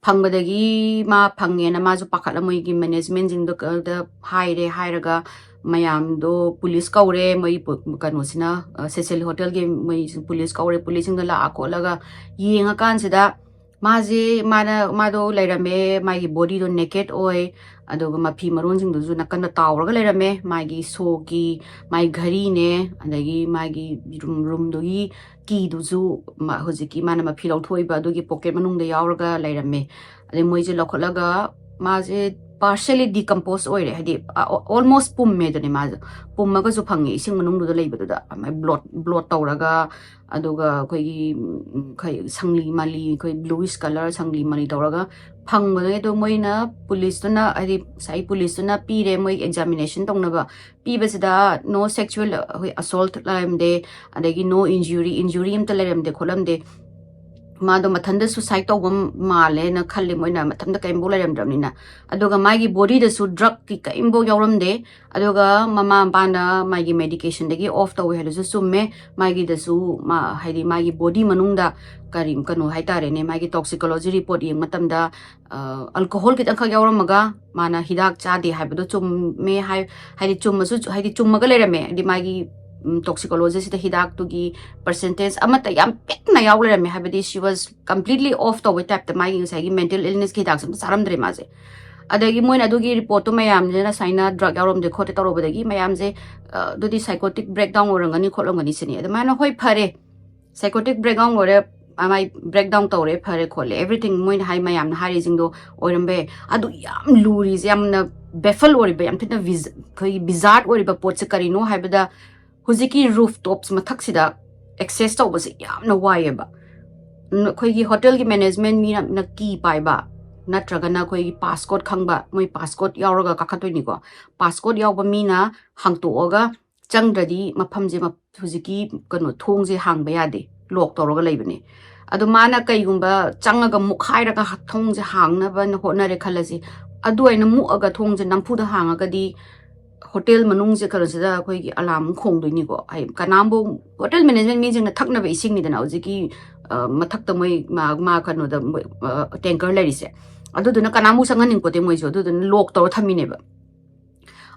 ꯐꯪꯕꯗꯒꯤ ꯃꯥ ꯐꯪꯉꯦꯅ ꯃꯥꯁꯨ ꯄꯥꯈꯠꯂ ꯃꯣꯏꯒꯤ managementꯁꯤꯡꯗꯣ ꯀ-, ꯗ ꯍꯥꯏꯔꯦ꯫ ꯍꯥꯏꯔꯒ ꯃꯌꯥꯝꯗꯣ police ꯀꯧꯔꯦ, ꯃꯣꯏ ꯄꯨ-, ꯀꯩꯅꯣꯁꯤꯅ, ꯑ, Cecil Hotelꯒꯤ ꯃꯣꯏ police ꯀꯧꯔꯦ꯫ Policeꯁꯤꯡꯗꯣ ꯂꯥꯛꯑ ꯈꯣꯠꯂꯒ ꯌꯦꯡꯉꯀꯥꯟꯁꯤꯗ ꯃꯥꯁꯦ, ꯃꯥꯅ, ꯃꯥꯗꯣ ꯂꯩꯔꯝꯃꯦ, ꯃꯥꯒꯤ bodyꯗꯣ naked ꯑꯣꯏ, ꯑꯗꯨꯒ ꯃꯐꯤ ꯃꯔꯣꯟꯁꯤꯡꯗꯨꯁꯨ ꯅꯥꯀꯟꯗ ꯇꯥꯎꯔꯒ ꯂꯩꯔꯝꯃꯦ꯫ ꯃꯥꯒꯤ ꯁꯣꯒꯤ, ꯃꯥꯒꯤ ꯘꯔꯤꯅꯦ, ꯑꯗꯒꯤ ꯃꯥꯒꯤ room, roomꯗꯨꯒꯤ keyꯗꯨꯁꯨ ꯃꯥ-, ꯍꯧꯖꯤꯛꯀꯤ ꯃꯥꯅ ꯃꯐꯤ ꯂꯧꯊꯣꯛꯏꯕ ꯑꯗꯨꯒꯤ pocket ꯃꯅꯨꯡꯗ ꯌꯥꯎꯔꯒ ꯂꯩꯔꯝꯃꯦ꯫ ꯑꯗꯩ ꯃꯣꯏꯁꯦ ꯂꯧꯈꯠꯂꯒ ꯃꯥꯁꯦ partially decompose ꯑꯣꯏꯔꯦ, ꯍꯥꯏꯗꯤ ꯑ, almost ꯄꯨꯝꯃꯦ ꯑꯗꯨꯅꯦ ꯃꯥꯁꯨ꯫ ꯄꯨꯝꯃꯒꯁꯨ ꯐꯪꯉꯦ ꯏꯁꯤꯡ ꯃꯅꯨꯡꯗꯨꯗ ꯂꯩꯕꯗꯨꯗ, ꯑꯗꯨꯃꯥꯏꯅ bloat bloat ꯇꯧꯔꯒ, ꯑꯗꯨꯒ ꯑꯩꯈꯣꯏꯒꯤ ꯎꯝ, ꯈꯩ- ꯁꯪꯂꯤ ꯃꯥꯂꯤ, ꯑꯩꯈꯣꯏ bluish colour ꯁꯪꯂꯤ ꯃꯥꯂꯤ ꯇꯧꯔꯒ ꯐꯪꯕꯗꯣ꯫ ꯑꯗꯣ ꯃꯣꯏꯅ ꯄꯨꯂꯤꯁꯇꯨꯅ, ꯍꯥꯏꯗꯤ ꯉꯁꯥꯏ ꯄꯨꯂꯤꯁꯇꯨꯅ ꯄꯤꯔꯦ, ꯃꯣꯏ examination ꯇꯧꯅꯕ ꯄꯤꯕꯁꯤꯗ no sexual, ꯑꯩꯈꯣꯏ assault ꯂꯩꯔꯝꯗꯦ, ꯑꯗꯒꯤ no injury, injury ꯑꯝꯇ ꯂꯩꯔꯝꯗꯦ ꯈꯣꯠꯂꯝꯗꯦ꯫ ꯃꯥꯗꯣ ꯃꯊꯟꯇ suicide ꯇꯧꯕ ꯃꯥꯜꯂꯦꯅ ꯈꯜꯂꯦ ꯃꯣꯏꯅ, ꯃꯊꯟꯇ ꯀꯔꯤꯝꯐꯥꯎ ꯂꯩꯔꯝꯗ꯭ꯔꯕꯅꯤꯅ꯫ ꯑꯗꯨꯒ ꯃꯥꯒꯤ bodyꯗꯁꯨ drugꯀꯤ ꯀꯔꯤꯝꯐꯥꯎ ꯌꯥꯎꯔꯝꯗꯦ꯫ ꯑꯗꯨꯒ ꯃꯃꯥ ꯃꯄꯥꯅ ꯃꯥꯒꯤ medicationꯗꯒꯤ off ꯇꯧꯋꯦ ꯍꯥꯏꯗꯨꯁꯨ ꯆꯨꯝꯃꯦ꯫ ꯃꯥꯒꯤꯗꯁꯨ ꯃꯥ, ꯍꯥꯏꯗꯤ ꯃꯥꯒꯤ body ꯃꯅꯨꯡꯗ ꯀꯔꯤ, ꯀꯩꯅꯣ ꯍꯥꯏꯇꯥꯔꯦꯅꯦ, ꯃꯥꯒꯤ toxicology report ꯌꯦꯡꯕ ꯃꯇꯝꯗ, ꯑ, alcohol ꯈꯤꯇꯪꯈꯛ ꯌꯥꯎꯔꯝꯃꯒ ꯃꯥꯅ ꯍꯤꯗꯥꯛ ꯆꯥꯗꯦ ꯍꯥꯏꯕꯗꯣ ꯆꯨꯝꯃꯦ ꯍꯥꯏ-, ꯍꯥꯏꯗꯤ ꯆꯨꯝꯃꯁꯨ, ꯍꯥꯏꯗꯤ ꯆꯨꯝꯃꯒ ꯂꯩꯔꯝꯃꯦ꯫ ꯍꯥꯏꯗꯤ ꯃꯥꯒꯤ, ꯎꯝ, toxicologistꯁꯤꯗ ꯍꯤꯗꯥꯛꯇꯨꯒꯤ percentage ꯑꯃꯠꯇ ꯌꯥꯝ ꯄꯤꯛꯅ ꯌꯥꯎ ꯂꯩꯔꯝꯃꯦ, ꯍꯥꯏꯕꯗꯤ she was completely off ꯇꯧꯕꯩ typeꯇ, ꯃꯥꯒꯤ ꯉꯁꯥꯏꯒꯤ mental illnessꯀꯤ ꯍꯤꯗꯥꯛꯁꯦ ꯑꯝꯇ ꯆꯥꯔꯝꯗ꯭ꯔꯦ ꯃꯥꯁꯦ꯫ ꯑꯗꯒꯤ ꯃꯣꯏꯅ ꯑꯗꯨꯒꯤ reportꯇꯨ ꯃꯌꯥꯝꯁꯤꯅ ꯁꯨꯃꯥꯏꯅ drug ꯌꯥꯎꯔꯝꯗꯦ ꯈꯣꯠꯇꯦ ꯇꯧꯔꯨꯕꯗꯒꯤ ꯃꯌꯥꯝꯁꯦ, ꯑ, ꯑꯗꯨꯗꯤ psychotic breakdown ꯑꯣꯏꯔꯝꯒꯅꯤ ꯈꯣꯠꯂꯝꯒꯅꯤ ꯁꯤꯅꯤ꯫ ꯑꯗꯨꯃꯥꯏꯅ ꯍꯣꯏ ꯐꯔꯦ, psychotic breakdown ꯑꯣꯏꯔꯦ, ꯃꯥꯏ breakdown ꯇꯧꯔꯦ, ꯐꯔꯦ ꯈꯣꯠꯂꯦ, everything ꯃꯣꯏꯅ ꯍꯥꯏ ꯃꯌꯥꯝꯅ ꯍꯥꯏꯔꯤꯁꯤꯡꯗꯣ ꯑꯣꯏꯔꯝꯕ ꯌꯥꯏ꯫ ꯑꯗꯨ ꯌꯥꯝ ꯂꯨꯔꯤꯁꯦ, ꯌꯥꯝꯅ baffle ꯑꯣꯏꯔꯤꯕ, ꯌꯥꯝ ꯊꯤꯅ vis-, ꯑꯩꯈꯣꯏꯒꯤ bizarre ꯑꯣꯏꯔꯤꯕ ꯄꯣꯠꯁꯦ ꯀꯔꯤꯅꯣ ꯍꯥꯏꯕꯗ, ꯍꯧꯖꯤꯛꯀꯤ rooftops ꯃꯊꯛꯁꯤꯗ access ꯇꯧꯕꯁꯦ ꯌꯥꯝꯅ ꯋꯥꯏꯑꯦꯕ꯫ ꯎꯝ, ꯑꯩꯈꯣꯏꯒꯤ hotelꯒꯤ management ꯃꯤꯅ ꯀꯤ ꯄꯥꯏꯕ, ꯅꯠꯇ꯭ꯔꯒꯅ ꯑꯩꯈꯣꯏꯒꯤ passcode ꯈꯪꯕ, ꯃꯣꯏ passcode ꯌꯥꯎꯔꯒ ꯀꯥꯈꯠꯇꯣꯏꯅꯤꯀꯣ꯫ Passcode ꯌꯥꯎꯕ ꯃꯤꯅ ꯍꯥꯡꯇꯣꯛꯑꯒ ꯆꯪꯗ꯭ꯔꯗꯤ ꯃꯐꯝꯁꯦ ꯃ-, ꯍꯧꯖꯤꯛꯀꯤ ꯀꯩꯅꯣ ꯊꯣꯡꯁꯦ ꯍꯥꯡꯕ ꯌꯥꯗꯦ, lock ꯇꯧꯔꯒ ꯂꯩꯕꯅꯦ꯫ ꯑꯗꯣ ꯃꯥꯅ ꯀꯩꯒꯨꯝꯕ ꯆꯪꯉꯒ ꯃꯨꯛꯈꯥꯏꯔꯒ ꯊꯣꯡꯁꯦ ꯍꯥꯡꯅꯕ ꯍꯣꯠꯅꯔꯦ ꯈꯜꯂꯁꯤ, ꯑꯗꯨ ꯑꯩꯅ ꯃꯨꯛꯑꯒ ꯊꯣꯡꯁꯦ ꯅꯝꯐꯨꯗ ꯍꯥꯡꯉꯒꯗꯤ hotel ꯃꯅꯨꯡꯁꯦ ꯀꯩꯅꯣꯁꯤꯗ ꯑꯩꯈꯣꯏꯒꯤ alarm ꯑꯃꯨꯛ ꯈꯣꯡꯗꯣꯏꯅꯤꯀꯣ꯫ ꯍꯥꯏ, ꯀꯅꯥꯝꯕꯨ, hotel management ꯃꯤꯁꯤꯡꯅ ꯊꯛꯅꯕ ꯏꯁꯤꯡꯅꯤꯗꯅ ꯍꯧꯖꯤꯛꯀꯤ, ꯑ, ꯃꯊꯛꯇ ꯃꯣꯏ ꯃꯥ, ꯃꯥ ꯀꯩꯅꯣꯗ ꯃꯣꯏ, ꯑ, tanker ꯂꯩꯔꯤꯁꯦ꯫ ꯑꯗꯨꯗꯨꯅ ꯀꯅꯥꯝꯕꯨ ꯆꯪꯍꯟꯅꯤꯡꯄꯣꯠꯇꯦ ꯃꯣꯏꯁꯨ, ꯑꯗꯨꯗꯨꯅ lock ꯇꯧꯔ ꯊꯝꯃꯤꯅꯦꯕ꯫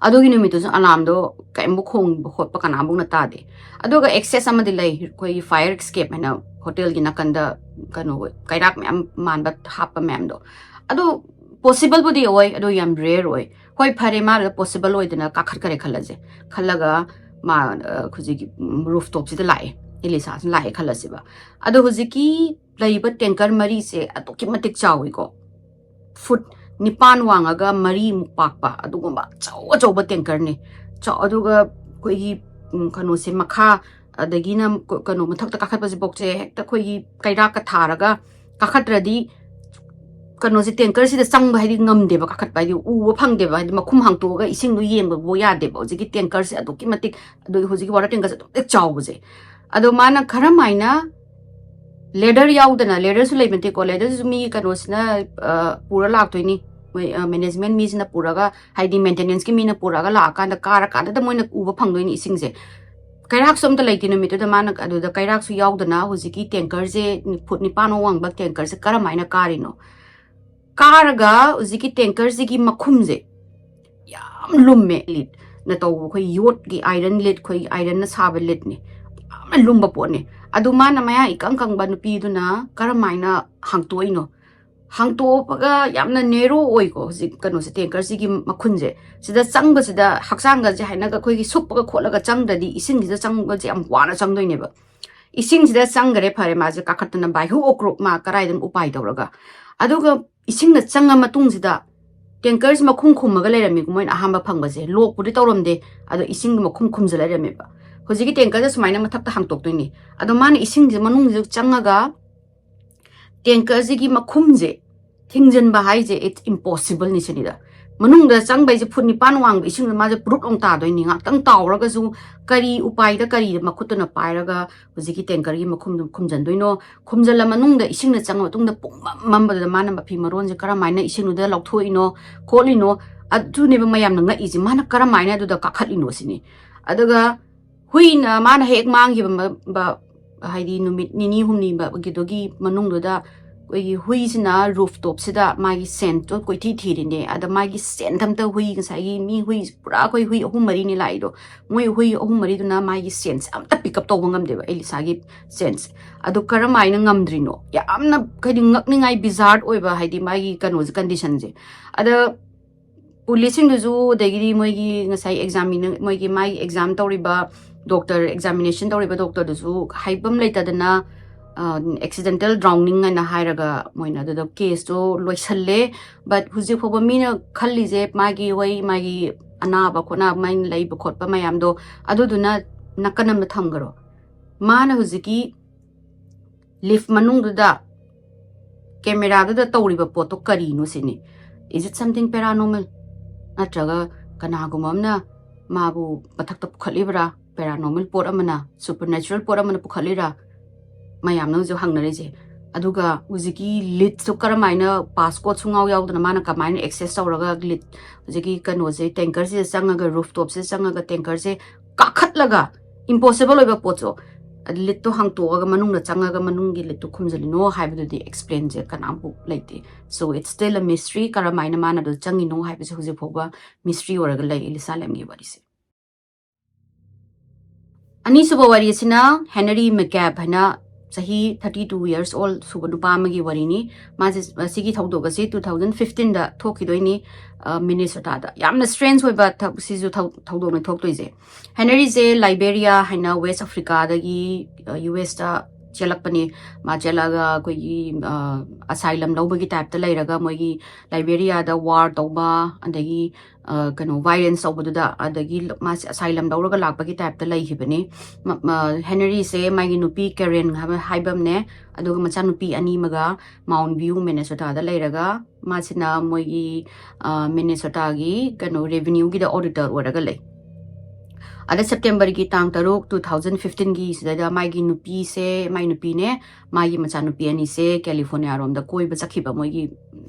ꯑꯗꯨꯒꯤ ꯅꯨꯃꯤꯠꯇꯨꯁꯨ alarmꯗꯣ ꯀꯩꯝꯕꯨ ꯈꯣꯡꯕ ꯈꯣꯠꯄ ꯀꯅꯥꯝꯕꯨꯛꯅ ꯇꯥꯗꯦ꯫ ꯑꯗꯨꯒ access ꯑꯃꯗꯤ ꯂꯩ, ꯑꯩꯈꯣꯏꯒꯤ fire escape ꯍꯥꯏꯅ hotelꯒꯤ ꯅꯥꯀꯟꯗ ꯀꯩꯅꯣ ꯀꯩꯔꯥꯛ ꯃꯌꯥꯝ ꯃꯥꯟꯕ ꯍꯥꯞꯄ ꯃꯌꯥꯝꯗꯣ꯫ ꯑꯗꯨ possibleꯕꯨꯗꯤ ꯑꯣꯏ, ꯑꯗꯨ ꯌꯥꯝ rare ꯑꯣꯏ꯫ ꯍꯣꯏ, ꯐꯔꯦ, ꯃꯥꯗꯨꯗ possible ꯑꯣꯏꯗꯅ ꯀꯥꯈꯠꯈꯔꯦ ꯈꯜꯂꯁꯦ꯫ ꯈꯜꯂꯒ ꯃꯥ, ꯑ, ꯍꯧꯖꯤꯛꯀꯤ, ꯎꯝ, rooftopꯁꯤꯗ ꯂꯥꯛꯑꯦ, ꯑꯦꯂꯤꯁꯥꯁꯤꯅ ꯂꯥꯛꯑꯦ ꯈꯜꯂꯁꯦꯕ꯫ ꯑꯗꯣ ꯍꯧꯖꯤꯛꯀꯤ ꯂꯩꯕ tanker ꯃꯔꯤꯁꯦ ꯑꯗꯨꯛꯀꯤ ꯃꯇꯤꯛ ꯆꯥꯎꯋꯤꯀꯣ꯫ Foot ꯅꯤꯄꯥꯟ ꯋꯥꯡꯉꯒ ꯃꯔꯤꯃꯨꯛ ꯄꯥꯛꯄ ꯑꯗꯨꯒꯨꯝꯕ ꯑꯆꯧ ꯑꯆꯧꯕ tankerꯅꯤ꯫ ꯆꯥꯎ-, ꯑꯗꯨꯒ ꯑꯩꯈꯣꯏꯒꯤ, ꯎꯝ, ꯀꯩꯅꯣꯁꯦ ꯃꯈꯥ, ꯑꯗꯒꯤꯅ ꯀ-, ꯀꯩꯅꯣ ꯃꯊꯛꯇ ꯀꯥꯈꯠꯄꯁꯤꯐꯥꯎꯁꯦ ꯍꯦꯛꯇ ꯑꯩꯈꯣꯏꯒꯤ ꯀꯩꯔꯥꯛꯀ ꯊꯥꯔꯒ ꯀꯥꯈꯠꯇ꯭ꯔꯗꯤ ꯀꯩꯅꯣꯁꯦ tankerꯁꯤꯗ ꯆꯪꯕ ꯍꯥꯏꯗꯤ ꯉꯝꯗꯦꯕ, ꯀꯥꯈꯠꯄ ꯍꯥꯏꯗꯤ ꯎꯕ ꯐꯪꯗꯦꯕ, ꯍꯥꯏꯗꯤ ꯃꯈꯨꯝ ꯍꯥꯡꯇꯣꯛꯑꯒ ꯏꯁꯤꯡꯗꯣ ꯌꯦꯡꯕꯕꯨ ꯌꯥꯗꯦꯕ꯫ ꯍꯧꯖꯤꯛꯀꯤ tankerꯁꯦ ꯑꯗꯨꯛꯀꯤ ꯃꯇꯤꯛ, ꯑꯗꯨꯒꯤ ꯍꯧꯖꯤꯛꯀꯤ water tankerꯁꯦ ꯑꯗꯨꯛꯀꯤ ꯃꯇꯤꯛ ꯆꯥꯎꯕꯁꯦ꯫ ꯑꯗꯣ ꯃꯥꯅ ꯀꯔꯝ ꯍꯥꯏꯅ ladder ꯌꯥꯎꯗꯅ, ladderꯁꯨ ꯂꯩꯕ ꯅꯠꯇꯦꯀꯣ, ladderꯁꯨ ꯃꯤꯒꯤ ꯀꯩꯅꯣꯁꯤꯅ, ꯑ, ꯄꯨꯔ ꯂꯥꯛꯇꯣꯏꯅꯤ꯫ ꯃꯣꯏ, ꯑ, management ꯃꯤꯁꯤꯅ ꯄꯨꯔꯒ, ꯍꯥꯏꯗꯤ maintenanceꯀꯤ ꯃꯤꯅ ꯄꯨꯔꯒ ꯂꯥꯛꯑꯀꯥꯟꯗ ꯀꯥꯔꯀꯥꯟꯗꯗ ꯃꯣꯏꯅ ꯎꯕ ꯐꯪꯗꯣꯏꯅꯤ ꯏꯁꯤꯡꯁꯦ꯫ ꯀꯩꯔꯥꯛꯁꯨ ꯑꯝꯇ ꯂꯩꯇꯦ ꯅꯨꯃꯤꯠꯇꯨꯗ꯫ ꯃꯥꯅ ꯑꯗꯨꯗ ꯀꯩꯔꯥꯛꯁꯨ ꯌꯥꯎꯗꯅ ꯍꯧꯖꯤꯛꯀꯤ tankerꯁꯦ, ꯐꯨꯠ ꯅꯤꯄꯥꯟꯃꯨꯛ ꯋꯥꯡꯕ tankerꯁꯦ ꯀꯔꯝ ꯍꯥꯏꯅ ꯀꯥꯔꯤꯅꯣ? ꯀꯥꯔꯒ ꯍꯧꯖꯤꯛꯀꯤ tankerꯁꯤꯒꯤ ꯃꯈꯨꯝꯁꯦ ꯌꯥꯝ ꯂꯨꯝꯃꯦ, ꯂꯤꯠꯅ ꯇꯧꯕ ꯑꯩꯈꯣꯏ ꯌꯣꯠꯀꯤ iron ꯂꯤꯠ, ꯑꯩꯈꯣꯏ ironꯅ ꯁꯥꯕ ꯂꯤꯠꯅꯤ, ꯌꯥꯝꯅ ꯂꯨꯝꯕ ꯄꯣꯠꯅꯤ꯫ ꯑꯗꯨ ꯃꯥꯅ ꯃꯌꯥ ꯏꯀꯪ ꯀꯪꯕ ꯅꯨꯄꯤꯗꯨꯅ ꯀꯔꯝ ꯍꯥꯏꯅ ꯍꯥꯡꯇꯣꯛꯏꯅꯣ? ꯍꯥꯡꯇꯣꯛꯑꯒ ꯌꯥꯝꯅ narrow ꯑꯣꯏꯀꯣ, ꯍꯧꯖꯤꯛ ꯀꯩꯅꯣꯁꯦ, tankerꯁꯤꯒꯤ ꯃꯈꯨꯟꯁꯦ꯫ ꯁꯤꯗ ꯆꯪꯕꯁꯤꯗ ꯍꯛꯆꯥꯡꯒꯁꯦ ꯍꯥꯏꯅꯒ ꯑꯩꯈꯣꯏꯒꯤ ꯁꯨꯞꯄꯒ ꯈꯣꯠꯂꯒ ꯆꯪꯗ꯭ꯔꯗꯤ ꯏꯁꯤꯡꯁꯤꯗ ꯆꯪꯕꯁꯦ ꯌꯥꯝ ꯋꯥꯅ ꯆꯪꯗꯣꯏꯅꯦꯕ꯫ ꯏꯁꯤꯡꯁꯤꯗ ꯆꯪꯈꯔꯦ, ꯐꯔꯦ, ꯃꯥꯁꯦ ꯀꯥꯈꯠꯇꯅ ꯚꯥꯏꯍꯨ ꯑꯣꯀ꯭ꯔꯨꯞ ꯃꯥ ꯀꯔꯥꯏꯗꯅ ꯎꯄꯥꯏ ꯇꯧꯔꯒ꯫ ꯑꯗꯨꯒ ꯏꯁꯤꯡꯗ ꯆꯪꯉ ꯃꯇꯨꯡꯁꯤꯗ tankerꯁꯤ ꯃꯈꯨꯝ ꯈꯨꯝꯃꯒ ꯂꯩꯔꯝꯃꯤꯀꯣ ꯃꯣꯏꯅ ꯑꯍꯥꯟꯕ ꯐꯪꯕꯁꯦ꯫ Lockꯄꯨꯗꯤ ꯇꯧꯔꯝꯗꯦ, ꯑꯗꯣ ꯏꯁꯤꯡꯗꯣ ꯃꯈꯨꯝ ꯈꯨꯝꯖꯤꯜꯂ ꯂꯩꯔꯝꯃꯦꯕ꯫ ꯍꯧꯖꯤꯛꯀꯤ tankerꯁꯦ ꯁꯨꯃꯥꯏꯅ ꯃꯊꯛꯇ ꯍꯥꯡꯇꯣꯛꯇꯣꯏꯅꯤ꯫ ꯑꯗꯣ ꯃꯥꯅ ꯏꯁꯤꯡꯁꯦ ꯃꯅꯨꯡꯁꯤꯗ ꯆꯪꯉꯒ tankerꯁꯤꯒꯤ ꯃꯈꯨꯝꯁꯦ ꯊꯤꯡꯖꯤꯟꯕ ꯍꯥꯏꯁꯦ it's impossibleꯅꯤ ꯁꯤꯅꯤꯗ꯫ ꯃꯅꯨꯡꯗ ꯆꯪꯕꯩꯁꯦ ꯐꯨꯠ ꯅꯤꯄꯥꯟ ꯋꯥꯡꯕ ꯏꯁꯤꯡꯗ ꯃꯥꯁꯦ ꯄꯨꯔꯨꯞ ꯑꯃꯨꯛ ꯇꯥꯗꯣꯏꯅꯤ꯫ ꯉꯥꯛꯇꯪ ꯇꯥꯎꯔꯒꯁꯨ ꯀꯔꯤ ꯎꯄꯥꯏꯗ ꯀꯔꯤꯗ ꯃꯈꯨꯠꯇꯨꯅ ꯄꯥꯏꯔꯒ ꯍꯧꯖꯤꯛꯀꯤ tankerꯒꯤ ꯃꯈꯨꯝꯗꯨ ꯈꯨꯝꯖꯤꯟꯗꯣꯏꯅꯣ? ꯈꯨꯝꯖꯤꯜꯂ ꯃꯅꯨꯡꯗ ꯏꯁꯤꯡꯅ ꯆꯪꯉ ꯃꯇꯨꯡꯗ ꯄꯨꯡꯃꯝ ꯃꯝꯕꯗꯨꯗ ꯃꯥꯅ ꯃꯐꯤ ꯃꯔꯣꯟꯁꯦ ꯀꯔꯝ ꯍꯥꯏꯅ ꯏꯁꯤꯡꯗꯨꯗ ꯂꯧꯊꯣꯛꯏꯅꯣ ꯈꯣꯠꯂꯤꯅꯣ? ꯑꯗꯨꯅꯦꯕ ꯃꯌꯥꯝꯅ ꯉꯛꯏꯁꯦ, ꯃꯥꯅ ꯀꯔꯝ ꯍꯥꯏꯅ ꯑꯗꯨꯗ ꯀꯥꯈꯠꯂꯤꯅꯣ ꯁꯤꯅꯤ꯫ ꯑꯗꯨꯒ ꯍꯨꯏꯅ ꯃꯥꯅ ꯍꯦꯛ ꯃꯥꯡꯈꯤꯕ ꯃ-, ꯕ-, ꯍꯥꯏꯗꯤ ꯅꯨꯃꯤꯠ ꯅꯤꯅꯤ ꯍꯨꯝꯅꯤꯒꯤꯗꯨꯒꯤ ꯃꯅꯨꯡꯗꯨꯗ ꯑꯩꯈꯣꯏꯒꯤ ꯍꯨꯏꯁꯤꯅ rooftopꯁꯤꯗ ꯃꯥꯒꯤ scentꯇꯣ ꯀꯣꯏꯊꯤ ꯊꯤꯔꯤꯅꯦ꯫ ꯑꯗ ꯃꯥꯒꯤ scent ꯑꯝꯇ, ꯍꯨꯏ, ꯉꯁꯥꯏꯒꯤ ꯃꯤ ꯍꯨꯏ ꯄꯨꯔꯥ ꯑꯩꯈꯣꯏ ꯍꯨꯏ ꯑꯍꯨꯝ ꯃꯔꯤꯅꯤ ꯂꯥꯛꯏꯗꯣ, ꯃꯣꯏ ꯍꯨꯏ ꯑꯍꯨꯝ ꯃꯔꯤꯗꯨꯅ ꯃꯥꯒꯤ scentꯁꯦ ꯑꯝꯇ pick up ꯇꯧꯕ ꯉꯝꯗꯦꯕ, ꯑꯦꯂꯤꯁꯥꯒꯤ scentꯁꯦ꯫ ꯑꯗꯨ ꯀꯔꯝ ꯍꯥꯏꯅ ꯉꯝꯗ꯭ꯔꯤꯅꯣ? ꯌꯥꯝꯅ ꯍꯥꯏꯗꯤ ꯉꯛꯅꯤꯡꯉꯥꯏ bizarre ꯑꯣꯏꯕ, ꯍꯥꯏꯗꯤ ꯃꯥꯒꯤ ꯀꯩꯅꯣꯁꯦ, conditionꯁꯦ꯫ ꯑꯗ ꯄꯨꯂꯤꯁꯁꯤꯡꯗꯨꯁꯨ, ꯑꯗꯒꯤꯗꯤ ꯃꯣꯏꯒꯤ ꯉꯁꯥꯏ examine-, ꯃꯣꯏꯒꯤ ꯃꯥꯒꯤ exam ꯇꯧꯔꯤꯕ doctor, examination ꯇꯧꯔꯤꯕ doctorꯗꯨꯁꯨ ꯍꯥꯏꯐꯝ ꯂꯩꯇꯗꯅ, ꯑꯦꯛꯁꯤꯗꯦꯟꯇꯦꯜ ꯗ꯭ꯔꯥꯎꯅꯤꯡ ꯍꯥꯏꯅ ꯍꯥꯏꯔꯒ ꯃꯣꯏꯅ ꯑꯗꯨꯗ ꯀꯦꯁꯇꯣ ꯂꯣꯏꯁꯜꯂꯦ꯫ ꯕꯠ ꯍꯧꯖꯤꯛ ꯐꯥꯎꯕ ꯃꯤꯅ ꯈꯜꯂꯤꯁꯦ ꯃꯥꯒꯤ ꯍꯣꯏ ꯃꯥꯒꯤ ꯑꯅꯥꯕ ꯈꯣꯠꯅꯕ ꯃꯥꯏꯅ ꯂꯩꯕ ꯈꯣꯠꯄ ꯃꯌꯥꯝꯗꯣ ꯑꯗꯨꯗꯨꯅ ꯅꯥꯀꯟ ꯑꯃꯗ ꯊꯝꯈ꯭ꯔꯣ꯫ ꯃꯥꯅ ꯍꯧꯖꯤꯛꯀꯤ ꯂꯤꯐ ꯃꯅꯨꯡꯗꯨꯗ ꯀꯦꯃꯦꯔꯥꯗꯨꯗ ꯇꯧꯔꯤꯕ ꯄꯣꯠꯇꯣ ꯀꯔꯤꯅꯣ ꯁꯤꯅꯤ꯫ Is it something paranormal? ꯅꯠꯇ꯭ꯔꯒ ꯀꯅꯥꯒꯨꯝꯕ ꯑꯃꯅ ꯃꯥꯕꯨ ꯃꯊꯛꯇ ꯄꯨꯈꯠꯂꯤꯕ꯭ꯔꯥ? Paranormal ꯄꯣꯠ ꯑꯃꯅ, supernatural ꯄꯣꯠ ꯑꯃꯅ ꯄꯨꯈꯠꯂꯤꯔꯥ? ꯃꯌꯥꯝꯅ ꯍꯧꯖꯤꯛ ꯍꯪꯅꯔꯤꯁꯦ꯫ ꯑꯗꯨꯒ ꯍꯧꯖꯤꯛꯀꯤ ꯂꯤꯠꯁꯨ ꯀꯔꯝꯍꯥꯏꯅ, ꯄꯥꯁꯀꯣꯠ ꯁꯨꯡꯌꯥꯎ ꯌꯥꯎꯗꯅ ꯃꯥꯅ ꯀꯃꯥꯏꯅ ꯑꯦꯛꯁꯦꯁ ꯇꯧꯔꯒ ꯂꯤꯠ, ꯍꯧꯖꯤꯛꯀꯤ ꯀꯩꯅꯣꯁꯦ, ꯇꯦꯡꯀꯔꯁꯤꯗ ꯆꯪꯉꯒ, ꯔꯨꯐ ꯇꯣꯞꯁꯤꯗ ꯆꯪꯉꯒ ꯇꯦꯡꯀꯔꯁꯦ ꯀꯥꯈꯠꯂꯒ, ꯏꯝꯄꯣꯁꯤꯕꯜ ꯑꯣꯏꯕ ꯄꯣꯠꯁꯨ, ꯂꯤꯠꯇꯣ ꯍꯥꯡꯇꯣꯛꯑꯒ ꯃꯅꯨꯡꯗ ꯆꯪꯉꯒ ꯃꯅꯨꯡꯒꯤ ꯂꯤꯠꯇꯨ ꯈꯨꯝꯖꯤꯜꯂꯤꯅꯣ ꯍꯥꯏꯕꯗꯨꯗꯤ ꯑꯦꯛꯁꯄ꯭ꯂꯦꯟꯁꯦ ꯀꯅꯥꯝꯐꯥꯎ ꯂꯩꯇꯦ꯫ So it's still a mystery, ꯀꯔꯝꯍꯥꯏꯅ ꯃꯥꯅ ꯑꯗꯨ ꯆꯪꯉꯤꯅꯣ ꯍꯥꯏꯕꯁꯦ ꯍꯧꯖꯤꯛ ꯐꯥꯎꯕ ꯃꯤꯁꯇ꯭ꯔꯤ ꯑꯣꯏꯔꯒ ꯂꯩ ꯏꯂꯤꯁꯥ ꯂꯦꯝꯒꯤ ꯋꯥꯔꯤꯁꯦ꯫ ꯑꯅꯤꯁꯨꯕ ꯋꯥꯔꯤ ꯑꯁꯤꯅ ꯍꯦꯅꯔꯤ ꯃꯦꯀꯦꯕ ꯍꯥꯏꯅ ꯆꯍꯤ thirty two years old ꯁꯨꯕ ꯅꯨꯄꯥ ꯑꯃꯒꯤ ꯋꯥꯔꯤꯅꯤ꯫ ꯃꯥꯁꯦ, ꯃꯁꯤꯒꯤ ꯊꯧꯗꯣꯛ ꯑꯁꯤ two thousand fifteen ꯗ ꯊꯣꯛꯈꯤꯗꯣꯏꯅꯤ, ꯑ, ꯃꯤꯅꯦꯁꯣꯇꯥꯗ꯫ ꯌꯥꯝꯅ ꯁ꯭ꯇ꯭ꯔꯦꯟꯖ ꯑꯣꯏꯕ ꯊ-, ꯁꯤꯁꯨ ꯊꯧ-, ꯊꯧꯗꯣꯛꯅꯤ ꯊꯣꯛꯇꯣꯏꯁꯦ꯫ ꯍꯦꯅꯔꯤꯁꯦ ꯂꯥꯏꯕꯦꯔꯤꯌꯥ ꯍꯥꯏꯅ ꯋꯦꯁ ꯑꯐ꯭ꯔꯤꯀꯥꯗꯒꯤ, ꯑ, ꯌꯨ ꯑꯦꯁꯇ ꯆꯦꯜꯂꯛꯄꯅꯤ꯫ ꯃꯥ ꯆꯦꯜꯂꯛꯑꯒ ꯑꯩꯈꯣꯏꯒꯤ, ꯑ, ꯑꯁꯥꯏꯂꯝ ꯂꯧꯕꯒꯤ ꯇꯥꯏꯞꯇ ꯂꯩꯔꯒ ꯃꯣꯏꯒꯤ ꯂꯥꯏꯕꯦꯔꯤꯌꯥꯗ ꯋꯥꯔ ꯇꯧꯕ, ꯑꯗꯒꯤ, ꯑ, ꯀꯩꯅꯣ, ꯚꯥꯏꯂꯦꯟꯁ ꯇꯧꯕꯗꯨꯗ, ꯑꯗꯒꯤ ꯃꯥꯁꯦ ꯑꯁꯥꯏꯂꯝ ꯂꯧꯔꯒ ꯂꯥꯛꯄꯒꯤ ꯇꯥꯏꯞꯇ ꯂꯩꯈꯤꯕꯅꯤ꯫ ꯃ-, ꯃ-, ꯍꯦꯅꯔꯤꯁꯦ ꯃꯥꯒꯤ ꯅꯨꯄꯤ ꯀꯦꯔꯦꯟ ꯍꯥꯏꯕ, ꯍꯥꯏꯕ ꯑꯃꯅꯦ, ꯑꯗꯨꯒ ꯃꯆꯥꯅꯨꯄꯤ ꯑꯅꯤ ꯑꯃꯒ ꯃꯥꯎꯟ ꯚ꯭ꯌꯨ, ꯃꯤꯅꯦꯁꯣꯇꯥꯗ ꯂꯩꯔꯒ, ꯃꯥꯁꯤꯅ ꯃꯣꯏꯒꯤ, ꯑ, ꯃꯤꯅꯦꯁꯣꯇꯥꯒꯤ ꯀꯩꯅꯣ, ꯔꯦꯚꯤꯅ꯭ꯌꯨꯒꯤꯗ ꯑꯣꯗꯤꯇꯔ ꯑꯣꯏꯔꯒ ꯂꯩ꯫ ꯑꯗ ꯁꯦꯞꯇꯦꯝꯕꯔꯒꯤ ꯇꯥꯡ ꯇꯔꯨꯛ, two thousand fifteen ꯒꯤ ꯁꯤꯗꯩꯗ ꯃꯥꯒꯤ ꯅꯨꯄꯤꯁꯦ, ꯃꯥꯒꯤ ꯅꯨꯄꯤꯅꯦ, ꯃꯥꯒꯤ ꯃꯆꯥꯅꯨꯄꯤ ꯑꯅꯤꯁꯦ ꯀꯦꯂꯤꯐꯣꯔꯅꯤꯌꯥꯔꯣꯝꯗ ꯀꯣꯏꯕ ꯆꯠꯈꯤꯕ, ꯃꯣꯏꯒꯤ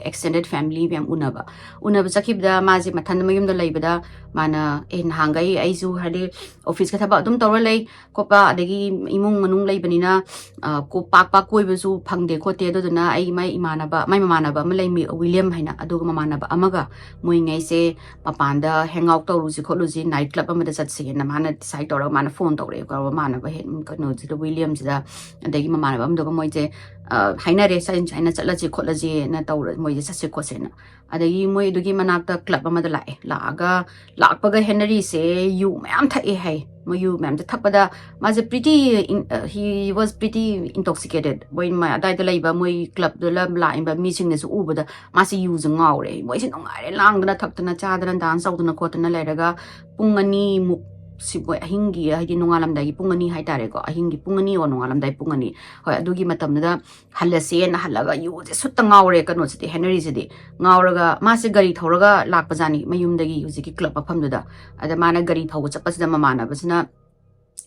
extended family ꯃꯌꯥꯝ ꯎꯅꯕ꯫ ꯎꯅꯕ ꯆꯠꯈꯤꯕꯗ ꯃꯥꯁꯦ ꯃꯊꯟꯗ ꯃꯌꯨꯝꯗ ꯂꯩꯕꯗ ꯃꯥꯅ, "ꯑꯦ, ꯅꯍꯥꯟꯈꯩ ꯑꯩꯁꯨ ꯍꯥꯏꯗꯤ ꯑꯣꯐꯤꯁꯀ ꯊꯕꯛ ꯑꯗꯨꯝ ꯇꯧꯔ ꯂꯩ ꯈꯣꯠꯄ, ꯑꯗꯒꯤ ꯏꯃꯨꯡ ꯃꯅꯨꯡ ꯂꯩꯕꯅꯤꯅ, ꯑ, ꯀꯣ-, ꯄꯥꯛ ꯄꯥꯛ ꯀꯣꯏꯕꯁꯨ ꯐꯪꯗꯦ ꯈꯣꯠꯇꯦ꯫ ꯑꯗꯨꯗꯨꯅ ꯑꯩ ꯃꯥꯏ ꯏꯃꯥꯟꯅꯕ, ꯃꯥꯏ ꯃꯃꯥꯟꯅꯕ ꯑꯃ ꯂꯩ, ꯃꯤ-, ꯋꯤꯂꯤꯌꯝ ꯍꯥꯏꯅ, ꯑꯗꯨꯒ ꯃꯃꯥꯟꯅꯕ ꯑꯃꯒ ꯃꯣꯏꯉꯩꯁꯦ ꯃꯄꯥꯟꯗ hang out ꯇꯧꯔꯨꯁꯤ ꯈꯣꯠꯂꯨꯁꯤ, ꯅꯥꯏꯠ ꯀ꯭ꯂꯕ ꯑꯃꯗ ꯆꯠꯁꯦꯅ ꯃꯥꯅ ꯗꯤꯁꯥꯏꯠ ꯇꯧꯔꯒ ꯃꯥꯅ ꯐꯣꯟ ꯇꯧꯔꯛꯑꯦ꯫ ꯃꯃꯥꯟꯅꯕ ꯍꯦ-, ꯀꯩꯅꯣꯁꯤꯗ, ꯋꯤꯂꯤꯌꯝꯁꯤꯗ, ꯑꯗꯒꯤ ꯃꯃꯥꯟꯅꯕ ꯑꯃꯗꯨꯒ ꯃꯣꯏꯁꯦ, ꯑ, ꯍꯥꯏꯅꯔꯦ, ꯁꯥꯏ-, ꯁꯥꯏꯅ ꯆꯠꯂꯁꯤ ꯈꯣꯠꯂꯁꯤꯅ ꯇꯧꯔ, ꯃꯣꯏꯁꯦ ꯆꯠꯁꯦ ꯈꯣꯠꯁꯦꯅ꯫ ꯑꯗꯒꯤ ꯃꯣꯏ ꯑꯗꯨꯒꯤ ꯃꯅꯥꯛꯇ ꯀ꯭ꯂꯕ ꯑꯃꯗ ꯂꯥꯛꯑꯦ꯫ ꯂꯥꯛꯑꯒ, ꯂꯥꯛꯄꯒ ꯍꯦꯅꯔꯤꯁꯦ ꯌꯨ ꯃꯌꯥꯝ ꯊꯛꯑꯦ ꯍꯥꯏ꯫ ꯃꯣꯏ ꯌꯨ ꯃꯌꯥꯝꯁꯦ ꯊꯛꯄꯗ ꯃꯥꯁꯦ pretty, he was pretty intoxicated. ꯃꯣꯏ ꯑꯗꯥꯏꯗ ꯂꯩꯕ ꯃꯣꯏ clubꯇꯨꯗ ꯂꯥꯛꯏꯕ ꯃꯤꯁꯤꯡꯅꯁꯨ ꯎꯕꯗ ꯃꯥꯁꯦ ꯌꯨꯁꯦ ꯉꯥꯎꯔꯦ, ꯃꯣꯏꯁꯦ ꯅꯨꯡꯉꯥꯏꯔꯦ, ꯂꯥꯡꯗꯅ ꯊꯛꯇꯅ ꯆꯥꯗꯅ dance ꯇꯧꯗꯅ ꯈꯣꯠꯇꯅ ꯂꯩꯔꯒ ꯄꯨꯡ ꯑꯅꯤꯃꯨꯛ ꯁꯤ ꯃꯣꯏ ꯑꯍꯤꯡꯒꯤ, ꯍꯥꯏꯗꯤ ꯅꯣꯡꯉꯥꯜꯂꯝꯗꯥꯏꯒꯤ ꯄꯨꯡ ꯑꯅꯤ ꯍꯥꯏꯇꯥꯔꯦꯀꯣ, ꯑꯍꯤꯡꯒꯤ ꯄꯨꯡ ꯑꯅꯤ ꯑꯣ ꯅꯣꯡꯉꯥꯜꯂꯝꯗꯥꯏ ꯄꯨꯡ ꯑꯅꯤ, ꯍꯣꯏ, ꯑꯗꯨꯒꯤ ꯃꯇꯝꯗꯨꯗ ꯍꯜꯂꯁꯦꯅ ꯍꯜꯂꯒ ꯌꯨꯁꯦ ꯁꯨꯠꯇ ꯉꯥꯎꯔꯦ ꯀꯩꯅꯣꯁꯤꯗꯤ, ꯍꯦꯅꯔꯤꯁꯤꯗꯤ꯫ ꯉꯥꯎꯔꯒ ꯃꯥꯁꯦ ꯒꯥꯔꯤ ꯊꯧꯔꯒ ꯂꯥꯛꯄꯖꯥꯠꯅꯤ ꯃꯌꯨꯝꯗꯒꯤ ꯍꯧꯖꯤꯛꯀꯤ club ꯃꯐꯝꯗꯨꯗ꯫ ꯑꯗ ꯃꯥꯅ ꯒꯥꯔꯤ ꯊꯧꯕ ꯆꯠꯄꯁꯤꯗ ꯃꯃꯥꯟꯅꯕꯁꯤꯅ,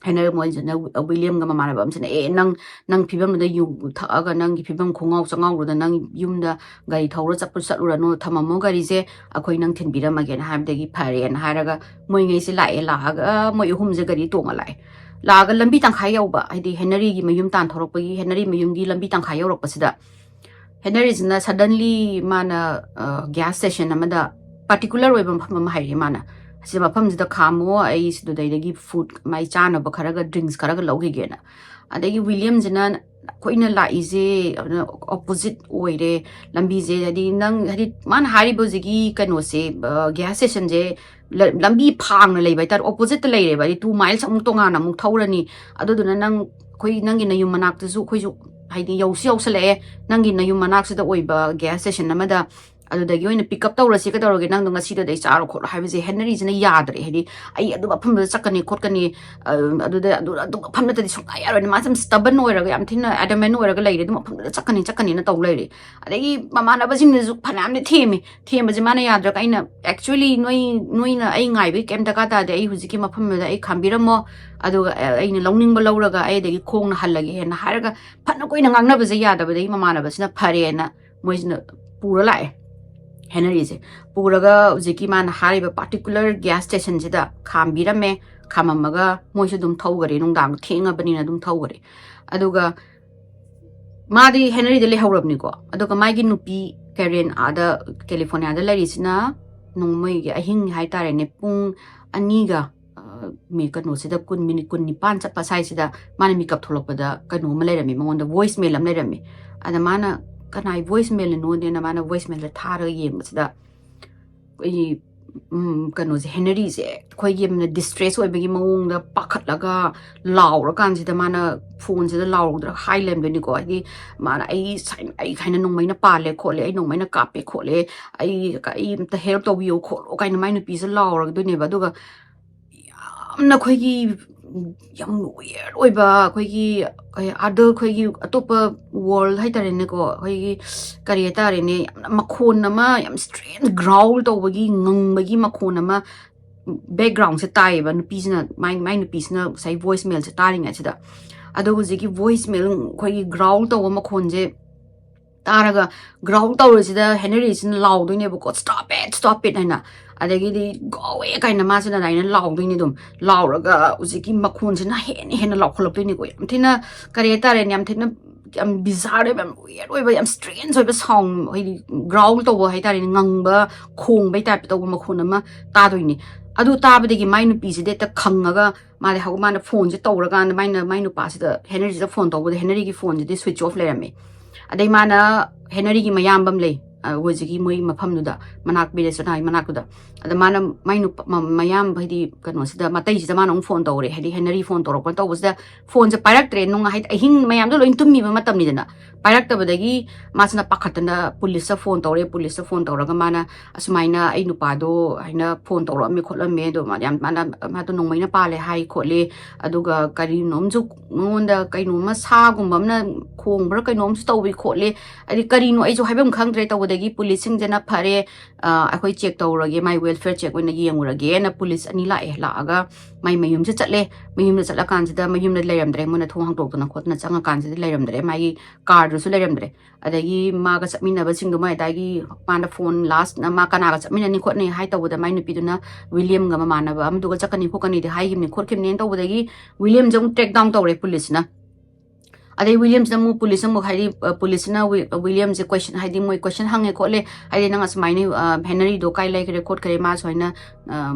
ꯍꯦꯅꯔꯤ ꯃꯣꯏꯁꯤꯅ, ꯋꯤꯂꯤꯌꯝꯒ ꯃꯃꯥꯟꯅꯕ ꯑꯃꯁꯤꯅ, "ꯑꯦ, ꯅꯪ, ꯅꯪ ꯐꯤꯕꯝꯗꯨꯗ ꯌꯨ ꯊꯛꯑꯒ ꯅꯪꯒꯤ ꯐꯤꯕꯝ ꯈꯣꯡꯉꯥꯎ ꯆꯉꯥꯎꯔꯨꯗ ꯅꯪ ꯌꯨꯝꯗ ꯒꯥꯔꯤ ꯊꯧꯔ ꯆꯠꯄ ꯆꯠꯂꯨꯔꯅꯨ, ꯊꯝꯃꯝꯃꯣ ꯒꯥꯔꯤꯁꯦ, ꯑꯩꯈꯣꯏ ꯅꯪ ꯊꯤꯟꯕꯤꯔꯝꯃꯒꯦꯅ" ꯍꯥꯏꯕꯗꯒꯤ ꯐꯔꯦꯅ ꯍꯥꯏꯔꯒ ꯃꯣꯏꯉꯩꯁꯦ ꯂꯥꯛꯑꯦ꯫ ꯂꯥꯛꯑꯒ ꯃꯣꯏ ꯑꯍꯨꯝꯁꯦ ꯒꯥꯔꯤ ꯇꯣꯡꯉ ꯂꯥꯛꯑꯦ꯫ ꯂꯥꯛꯑꯒ ꯂꯝꯕꯤ ꯇꯪꯈꯥꯏ ꯌꯧꯕ, ꯍꯥꯏꯗꯤ ꯍꯦꯅꯔꯤꯒꯤ ꯃꯌꯨꯝ ꯇꯥꯟꯊꯣꯔꯛꯄꯒꯤ, ꯍꯦꯅꯔꯤ ꯃꯌꯨꯝꯒꯤ ꯂꯝꯕꯤ ꯇꯪꯈꯥꯏ ꯌꯧꯔꯛꯄꯁꯤꯗ ꯍꯦꯅꯔꯤꯁꯤꯅ suddenly ꯃꯥꯅ, ꯑ, gas station ꯑꯃꯗ particular ꯑꯣꯏꯕ ꯃꯐꯝ ꯑꯃ ꯍꯥꯏꯔꯛꯑꯦ ꯃꯥꯅ꯫ "ꯑꯁꯤ ꯃꯐꯝꯁꯤꯗ ꯈꯥꯝꯃꯣ, ꯑꯩ ꯁꯤꯗꯨꯗꯩꯗꯒꯤ food, ꯃꯥꯏ ꯆꯥꯅꯕ ꯈꯔꯒ drinks ꯈꯔꯒ ꯂꯧꯈꯤꯒꯦꯅ"꯫ ꯑꯗꯒꯤ ꯋꯤꯂꯤꯌꯝꯁꯤꯅ, "ꯑꯩꯈꯣꯏꯅ ꯂꯥꯛꯏꯁꯦ opposite ꯑꯣꯏꯔꯦ ꯂꯝꯕꯤꯁꯦ", ꯍꯥꯏꯗꯤ ꯅꯪ, ꯍꯥꯏꯗꯤ ꯃꯥꯅ ꯍꯥꯏꯔꯤꯕ ꯍꯧꯖꯤꯛꯀꯤ ꯀꯩꯅꯣꯁꯦ, ꯑ, gas stationꯁꯦ ꯂ-, ꯂꯝꯕꯤ ꯐꯥꯡꯅ ꯂꯩꯕ ꯍꯥꯏꯇꯥꯔꯦ, oppositeꯇ ꯂꯩꯔꯦꯕ, ꯍꯥꯏꯗꯤ two miles ꯑꯃꯨꯛ ꯇꯣꯉꯥꯟꯅ ꯑꯃꯨꯛ ꯊꯧꯔꯅꯤ꯫ ꯑꯗꯨꯗꯨꯅ ꯅꯪ, ꯑꯩꯈꯣꯏ ꯅꯪꯒꯤ ꯅꯌꯨꯝ ꯃꯅꯥꯛꯇꯁꯨ ꯑꯩꯈꯣꯏꯁꯨ ꯍꯥꯏꯗꯤ ꯌꯧꯁꯨ ꯌꯧꯁꯜꯂꯛꯑꯦ, ꯅꯪꯒꯤ ꯅꯌꯨꯝ ꯃꯅꯥꯛꯁꯤꯗ ꯑꯣꯏꯕ gas station ꯑꯃꯗ, ꯑꯗꯨꯗꯒꯤ ꯑꯣꯏꯅ pick up ꯇꯧꯔꯁꯤ, ꯀꯩꯗꯧꯔꯒꯦ, ꯅꯪꯗꯣ ꯉꯁꯤꯗꯨꯗꯩ ꯆꯥꯔꯣ ꯈꯣꯠꯂꯣ ꯍꯥꯏꯕꯁꯦ ꯍꯦꯅꯔꯤꯁꯤꯅ ꯌꯥꯗ꯭ꯔꯦ꯫ ꯍꯥꯏꯗꯤ ꯑꯩ ꯑꯗꯨ ꯃꯐꯝꯗꯨꯗ ꯆꯠꯀꯅꯤ ꯈꯣꯠꯀꯅꯤ, ꯑ, ꯑꯗꯨꯗ, ꯑꯗꯨ, ꯑꯗꯨ ꯃꯐꯝ ꯅꯠꯇꯗꯤ ꯁꯨꯡꯌꯥ ꯌꯥꯔꯣꯏꯅ ꯃꯥꯁꯦ ꯌꯥꯝ stubborn ꯑꯣꯏꯔꯒ ꯌꯥꯝ ꯊꯤꯅ adamant ꯑꯣꯏꯔꯒ ꯂꯩꯔꯦ, ꯑꯗꯨ ꯃꯐꯝꯗꯨꯗ ꯆꯠꯀꯅꯤ ꯆꯠꯀꯅꯤꯅ ꯇꯧ ꯂꯩꯔꯦ꯫ ꯑꯗꯒꯤ ꯃꯃꯥꯟꯅꯕꯁꯤꯡꯅꯁꯨ ꯐꯅꯌꯥꯝꯗꯤ ꯊꯦꯝꯃꯤ, ꯊꯦꯝꯕꯁꯦ ꯃꯥꯅ ꯌꯥꯗ꯭ꯔꯒ ꯑꯩꯅ, "Actually ꯅꯣꯏ, ꯅꯣꯏꯅ ꯑꯩ ꯉꯥꯏꯕꯒꯤ ꯀꯩꯝ ꯗꯔꯀꯥꯔ ꯇꯥꯗꯦ, ꯑꯩ ꯍꯧꯖꯤꯛꯀꯤ ꯃꯐꯝꯗꯨꯗ ꯑꯩ ꯈꯥꯝꯕꯤꯔꯝꯃꯣ, ꯑꯗꯨꯒ, ꯑ, ꯑꯩꯅ ꯂꯧꯅꯤꯡꯕ ꯂꯧꯔꯒ ꯑꯩ ꯑꯗꯒꯤ ꯈꯣꯡꯅ ꯍꯜꯂꯒꯦꯅ" ꯍꯥꯏꯔꯒ ꯐꯅ ꯀꯨꯏꯅ ꯉꯥꯡꯅꯕꯁꯦ ꯌꯥꯗꯕꯗꯒꯤ ꯃꯃꯥꯟꯅꯕꯁꯤꯅ ꯐꯔꯦꯅ ꯃꯣꯏꯁꯤꯅ ꯄꯨꯔ ꯂꯥꯛꯑꯦ ꯍꯦꯅꯔꯤꯁꯦ꯫ ꯄꯨꯔꯒ ꯍꯧꯖꯤꯛꯀꯤ ꯃꯥꯅ ꯍꯥꯏꯔꯤꯕ particular gas stationꯁꯤꯗ ꯈꯥꯝꯕꯤꯔꯝꯃꯦ꯫ ꯈꯥꯝꯃꯝꯃꯒ ꯃꯣꯏꯁꯨ ꯑꯗꯨꯝ ꯊꯧꯈꯔꯦ, ꯅꯨꯡꯗꯥꯡ ꯊꯦꯡꯉꯕꯅꯤꯅ ꯑꯗꯨꯝ ꯊꯧꯈꯔꯦ꯫ ꯑꯗꯨꯒ ꯃꯥꯗꯤ ꯍꯦꯅꯔꯤꯗ ꯂꯩꯍꯧꯔꯕꯅꯤꯀꯣ꯫ ꯑꯗꯨꯒ ꯃꯥꯒꯤ ꯅꯨꯄꯤ ꯀꯦꯔꯦꯟ ꯑꯥꯗ ꯀꯦꯂꯤꯐꯣꯔꯅꯤꯌꯥꯗ ꯂꯩꯔꯤꯁꯤꯅ ꯅꯣꯡꯃꯩꯒꯤ ꯑꯍꯤꯡ ꯍꯥꯏꯇꯥꯔꯦꯅꯦ, ꯄꯨꯡ ꯑꯅꯤꯒ, ꯑ, ꯃꯤ-, ꯀꯩꯅꯣꯁꯤꯗ ꯀꯨꯟ, minute ꯀꯨꯟꯅꯤꯄꯥꯟ ꯆꯠꯄ ꯁ꯭ꯋꯥꯏꯁꯤꯗ ꯃꯥꯅ ꯃꯤꯀꯞ ꯊꯣꯛꯂꯛꯄꯗ ꯀꯩꯅꯣ ꯑꯃ ꯂꯩꯔꯝꯃꯤ, ꯃꯉꯣꯟꯗ voice mail ꯑꯃ ꯂꯩꯔꯝꯃꯤ꯫ ꯑꯗ ꯃꯥꯅ ꯀꯅꯥꯏ voice mailꯅꯣꯅꯦꯅ ꯃꯥꯅ voice mailꯗ ꯊꯥꯔꯒ ꯌꯦꯡꯕꯁꯤꯗ ꯑꯩꯈꯣꯏꯒꯤ ꯎꯝ, ꯀꯩꯅꯣꯁꯦ, ꯍꯦꯅꯔꯤꯁꯦ ꯑꯩꯈꯣꯏꯒꯤ ꯌꯥꯝꯅ ꯗꯤꯁꯇ꯭ꯔꯦꯁ ꯑꯣꯏꯕꯒꯤ ꯃꯑꯣꯡꯗ ꯄꯥꯈꯠꯂꯒ ꯂꯥꯎꯔꯀꯥꯟꯁꯤꯗ ꯃꯥꯅ ꯐꯣꯟꯁꯤꯗ ꯂꯥꯎꯔꯨꯗ꯭ꯔꯥ ꯍꯥꯏ ꯂꯩꯔꯝꯗꯣꯏꯅꯤꯀꯣ꯫ ꯍꯥꯏꯗꯤ ꯃꯥꯅ "ꯑꯩ ꯁꯥꯏ-, ꯑꯩ ꯍꯥꯏꯅ ꯅꯣꯡꯃꯩꯅ ꯄꯥꯜꯂꯦ ꯈꯣꯠꯂꯦ, ꯑꯩ ꯅꯣꯡꯃꯩꯅ ꯀꯥꯞꯄꯦ ꯈꯣꯠꯂꯦ, ꯑꯩ, ꯑꯩ ꯑꯝꯇ ꯍꯦꯜꯞ ꯇꯧꯕꯤꯌꯣ ꯈꯣꯠꯂꯣ" ꯀꯥꯏꯅ ꯃꯥꯏ ꯅꯨꯄꯤꯁꯦ ꯂꯥꯎꯔꯗꯣꯏꯅꯦꯕ꯫ ꯑꯗꯨꯒ ꯌꯥꯝꯅ ꯑꯩꯈꯣꯏꯒꯤ ꯌꯥꯝ ꯋꯤꯌꯔ ꯑꯣꯏꯕ, ꯑꯩꯈꯣꯏꯒꯤ ꯀꯩ ꯑꯗ ꯑꯩꯈꯣꯏꯒꯤ ꯑꯇꯣꯞꯄ ꯋꯥꯔꯜ ꯍꯥꯏꯇꯥꯔꯦꯅꯦꯀꯣ, ꯑꯩꯈꯣꯏꯒꯤ ꯀꯔꯤ ꯍꯥꯏꯇꯥꯔꯦꯅꯦ, ꯌꯥꯝꯅ ꯃꯈꯣꯟ ꯑꯃ ꯌꯥꯝ ꯁ꯭ꯇ꯭ꯔꯦꯟꯖ ꯒ꯭ꯔꯥꯎꯜ ꯇꯧꯕꯒꯤ, ꯉꯪꯕꯒꯤ ꯃꯈꯣꯟ ꯑꯃ ꯕꯦꯛꯒ꯭ꯔꯥꯎꯟꯁꯦ ꯇꯥꯏꯌꯦꯕ ꯅꯨꯄꯤꯁꯤꯅ, ꯃꯥꯏ, ꯃꯥꯏ ꯅꯨꯄꯤꯁꯤꯅ ꯉꯁꯥꯏ ꯚꯣꯏꯁ ꯃꯦꯜꯁꯦ ꯇꯥꯔꯤꯉꯩꯁꯤꯗ꯫ ꯑꯗꯣ ꯍꯧꯖꯤꯛꯀꯤ ꯚꯣꯏꯁ ꯃꯦꯜ ꯑꯩꯈꯣꯏꯒꯤ ꯒ꯭ꯔꯥꯎꯜ ꯇꯧꯕ ꯃꯈꯣꯟꯁꯦ ꯇꯥꯔꯒ, ꯒ꯭ꯔꯥꯎꯜ ꯇꯧꯔꯤꯁꯤꯗ ꯍꯦꯅꯔꯤꯁꯤꯅ ꯂꯥꯎꯗꯣꯏꯅꯦꯕꯀꯣ, "Stop it, stop it" ꯍꯥꯏꯅ꯫ ꯑꯗꯒꯤꯗꯤ "Go away" ꯀꯥꯏꯅ ꯃꯥꯁꯤꯅ ꯑꯗꯨꯃꯥꯏꯅ ꯂꯥꯎꯗꯣꯏꯅꯦ꯫ ꯑꯗꯨꯝ ꯂꯥꯎꯔꯒ ꯍꯧꯖꯤꯛꯀꯤ ꯃꯈꯣꯟꯁꯤꯅ ꯍꯦꯟꯅ ꯍꯦꯟꯅ ꯂꯥꯎꯈꯠꯂꯛꯇꯣꯏꯅꯤꯀꯣ꯫ ꯌꯥꯝ ꯊꯤꯅ, ꯀꯔꯤ ꯍꯥꯏꯇꯥꯔꯦꯅꯦ, ꯌꯥꯝ ꯊꯤꯅ, ꯌꯥꯝ ꯕꯤꯖꯥꯔ ꯑꯣꯏꯕ, ꯌꯥꯝ ꯋꯤꯌꯔ ꯑꯣꯏꯕ, ꯌꯥꯝ ꯁ꯭ꯇ꯭ꯔꯦꯟꯖ ꯑꯣꯏꯕ ꯁꯥꯎꯟ, ꯍꯥꯏꯗꯤ ꯒ꯭ꯔꯥꯎꯜ ꯇꯧꯕ ꯍꯥꯏꯇꯥꯔꯦꯅꯦ, ꯉꯪꯕ, ꯈꯣꯡꯕꯩ ꯇꯥꯏꯞꯇ ꯇꯧꯕ ꯃꯈꯣꯟ ꯑꯃ ꯇꯥꯗꯣꯏꯅꯦ꯫ ꯑꯗꯨ ꯇꯥꯕꯗꯒꯤ ꯃꯥꯏ ꯅꯨꯄꯤꯁꯤꯗꯤ ꯍꯦꯛꯇ ꯈꯪꯉꯒ, ꯃꯥꯗꯤ ꯍꯧ-, ꯃꯥꯅ ꯐꯣꯟꯁꯦ ꯇꯧꯔꯀꯥꯟꯗ ꯃꯥꯏꯅ, ꯃꯥꯏ ꯅꯨꯄꯥꯁꯤꯗ, ꯍꯦꯅꯔꯤꯁꯤꯗ ꯐꯣꯟ ꯇꯧꯕꯗ ꯍꯦꯅꯔꯤꯒꯤ ꯐꯣꯟꯁꯤꯗꯤ ꯁ꯭ꯋꯤꯆ ꯑꯣꯐ ꯂꯩꯔꯝꯃꯦ꯫ ꯑꯗꯩ ꯃꯥꯅ ꯍꯦꯅꯔꯤꯒꯤ ꯃꯌꯥꯝꯕ ꯑꯃ ꯂꯩ, ꯑ, ꯍꯧꯖꯤꯛꯀꯤ ꯃꯣꯏ ꯃꯐꯝꯗꯨꯗ, ꯃꯅꯥꯛ, ꯚꯤꯂꯦꯖ ꯃꯅꯥꯛꯇꯨꯗ꯫ ꯑꯗ ꯃꯥꯅ ꯃꯥꯏ ꯅꯨꯄꯥ-, ꯃ-, ꯃꯌꯥꯝꯕ, ꯍꯥꯏꯗꯤ ꯀꯩꯅꯣꯁꯤꯗ, ꯃꯇꯩꯁꯤꯗ ꯃꯥꯅ ꯑꯃꯨꯛ ꯐꯣꯟ ꯇꯧꯔꯦ, ꯍꯥꯏꯗꯤ ꯍꯦꯅꯔꯤ ꯐꯣꯟ ꯇꯧꯔꯛꯄ ꯇꯧꯕꯁꯤꯗ ꯐꯣꯟꯁꯦ ꯄꯥꯏꯔꯛꯇ꯭ꯔꯦ꯫ ꯅꯨꯡ-, ꯍꯥꯏꯗꯤ ꯑꯍꯤꯡ ꯃꯌꯥꯝꯗꯣ ꯂꯣꯏ ꯇꯨꯝꯃꯤꯕ ꯃꯇꯝꯅꯤꯗꯅ, ꯄꯥꯏꯔꯛꯇꯕꯗꯒꯤ ꯃꯥꯁꯤꯅ ꯄꯥꯈꯠꯇꯅ ꯄꯨꯂꯤꯁꯇ ꯐꯣꯟ ꯇꯧꯔꯦ꯫ ꯄꯨꯂꯤꯁꯇ ꯐꯣꯟ ꯇꯧꯔꯒ ꯃꯥꯅ ꯑꯁꯨꯃꯥꯏꯅ ꯑꯩ ꯅꯨꯄꯥꯗꯣ ꯍꯥꯏꯅ ꯐꯣꯟ ꯇꯧꯔꯛꯑꯝꯃꯦ ꯈꯣꯠꯂꯝꯃꯦ, ꯑꯗꯣ ꯃꯥ ꯌꯥꯝ, ꯃꯥꯅ, ꯃꯥꯗꯣ ꯅꯣꯡꯃꯩꯅ ꯄꯥꯜꯂꯦ ꯍꯥꯏ ꯈꯣꯠꯂꯦ, ꯑꯗꯨꯒ ꯀꯔꯤꯅꯣꯝꯁꯨ ꯃꯉꯣꯟꯗ ꯀꯩꯅꯣꯝꯃ ꯁꯥꯒꯨꯝꯕ ꯑꯃꯅ ꯈꯣꯡꯕ꯭ꯔꯥ ꯀꯩꯅꯣꯝꯁꯨ ꯇꯧꯋꯤ ꯈꯣꯠꯂꯤ, ꯍꯥꯏꯗꯤ ꯀꯔꯤꯅꯣ ꯑꯩꯁꯨ ꯍꯥꯏꯐꯝ ꯈꯪꯗ꯭ꯔꯦ꯫ ꯇꯧꯕꯗꯒꯤ ꯄꯨꯂꯤꯁꯁꯤꯡꯁꯤꯅ "ꯐꯔꯦ, ꯑ, ꯑꯩꯈꯣꯏ ꯆꯦꯛ ꯇꯧꯔꯒꯦ, ꯃꯥꯏ ꯋꯦꯜꯐꯤꯌꯔ ꯆꯦꯛ ꯑꯣꯏꯅ ꯌꯦꯡꯉꯨꯔꯒꯦꯅ" ꯄꯨꯂꯤꯁ ꯑꯅꯤ ꯂꯥꯛꯑꯦ꯫ ꯂꯥꯛꯑꯒ ꯃꯥꯏ ꯃꯌꯨꯝꯁꯦ ꯆꯠꯂꯦ꯫ ꯃꯌꯨꯝꯗ ꯆꯠꯂꯀꯥꯟꯁꯤꯗ ꯃꯌꯨꯝꯗ ꯂꯩꯔꯝꯗ꯭ꯔꯦ꯫ ꯃꯣꯏꯅ ꯊꯣꯡ ꯍꯥꯡꯗꯣꯛꯇꯅ ꯈꯣꯠꯇꯅ ꯆꯪꯉꯀꯥꯟꯁꯤꯗ ꯂꯩꯔꯝꯗ꯭ꯔꯦ꯫ ꯃꯥꯒꯤ ꯀꯥꯔꯗꯨꯁꯨ ꯂꯩꯔꯝꯗ꯭ꯔꯦ꯫ ꯑꯗꯒꯤ ꯃꯥꯒ ꯆꯠꯃꯤꯟꯅꯕꯁꯤꯡꯗꯣ ꯃꯣꯏ ꯑꯗꯥꯏꯒꯤ ꯃꯥꯅ ꯐꯣꯟ ꯂꯥꯁ ꯃꯥ ꯀꯅꯥꯒ ꯆꯠꯃꯤꯟꯅꯅꯤ ꯈꯣꯠꯅꯤ ꯍꯥꯏ ꯇꯧꯕꯗ ꯃꯥꯏ ꯅꯨꯄꯤꯗꯨꯅ ꯋꯤꯂꯤꯌꯝꯒ ꯃꯃꯥꯟꯅꯕ ꯑꯃꯗꯨꯒ ꯆꯠꯀꯅꯤ ꯈꯣꯠꯀꯅꯤꯗꯤ ꯍꯥꯏꯈꯤꯕꯅꯤ ꯈꯣꯠꯈꯤꯕꯅꯦꯅ ꯇꯧꯕꯗꯒꯤ ꯋꯤꯂꯤꯌꯝꯁꯦ ꯑꯃꯨꯛ ꯇ꯭ꯔꯦꯛ ꯗꯥꯎꯟ ꯇꯧꯔꯦ ꯄꯨꯂꯤꯁꯅ꯫ ꯑꯗꯩ ꯋꯤꯂꯤꯌꯝꯁꯤꯅ ꯑꯃꯨꯛ ꯄꯨꯂꯤꯁ ꯑꯃꯨꯛ ꯍꯥꯏꯗꯤ, ꯑ, ꯄꯨꯂꯤꯁꯁꯤꯅ ꯋꯤ-, ꯋꯤꯂꯤꯌꯝꯁꯦ ꯀꯣꯏꯁꯟ, ꯍꯥꯏꯗꯤ ꯃꯣꯏ ꯀꯣꯏꯁꯟ ꯍꯪꯉꯦ ꯈꯣꯠꯂꯦ, ꯍꯥꯏꯗꯤ "ꯅꯪ ꯑꯁꯨꯃꯥꯏꯅ, ꯑ, ꯍꯦꯅꯔꯤꯗꯣ ꯀꯥꯏ ꯂꯩꯈ꯭ꯔꯦ ꯈꯣꯠꯈ꯭ꯔꯦ, ꯃꯥ ꯁꯨꯃꯥꯏꯅ, ꯑ,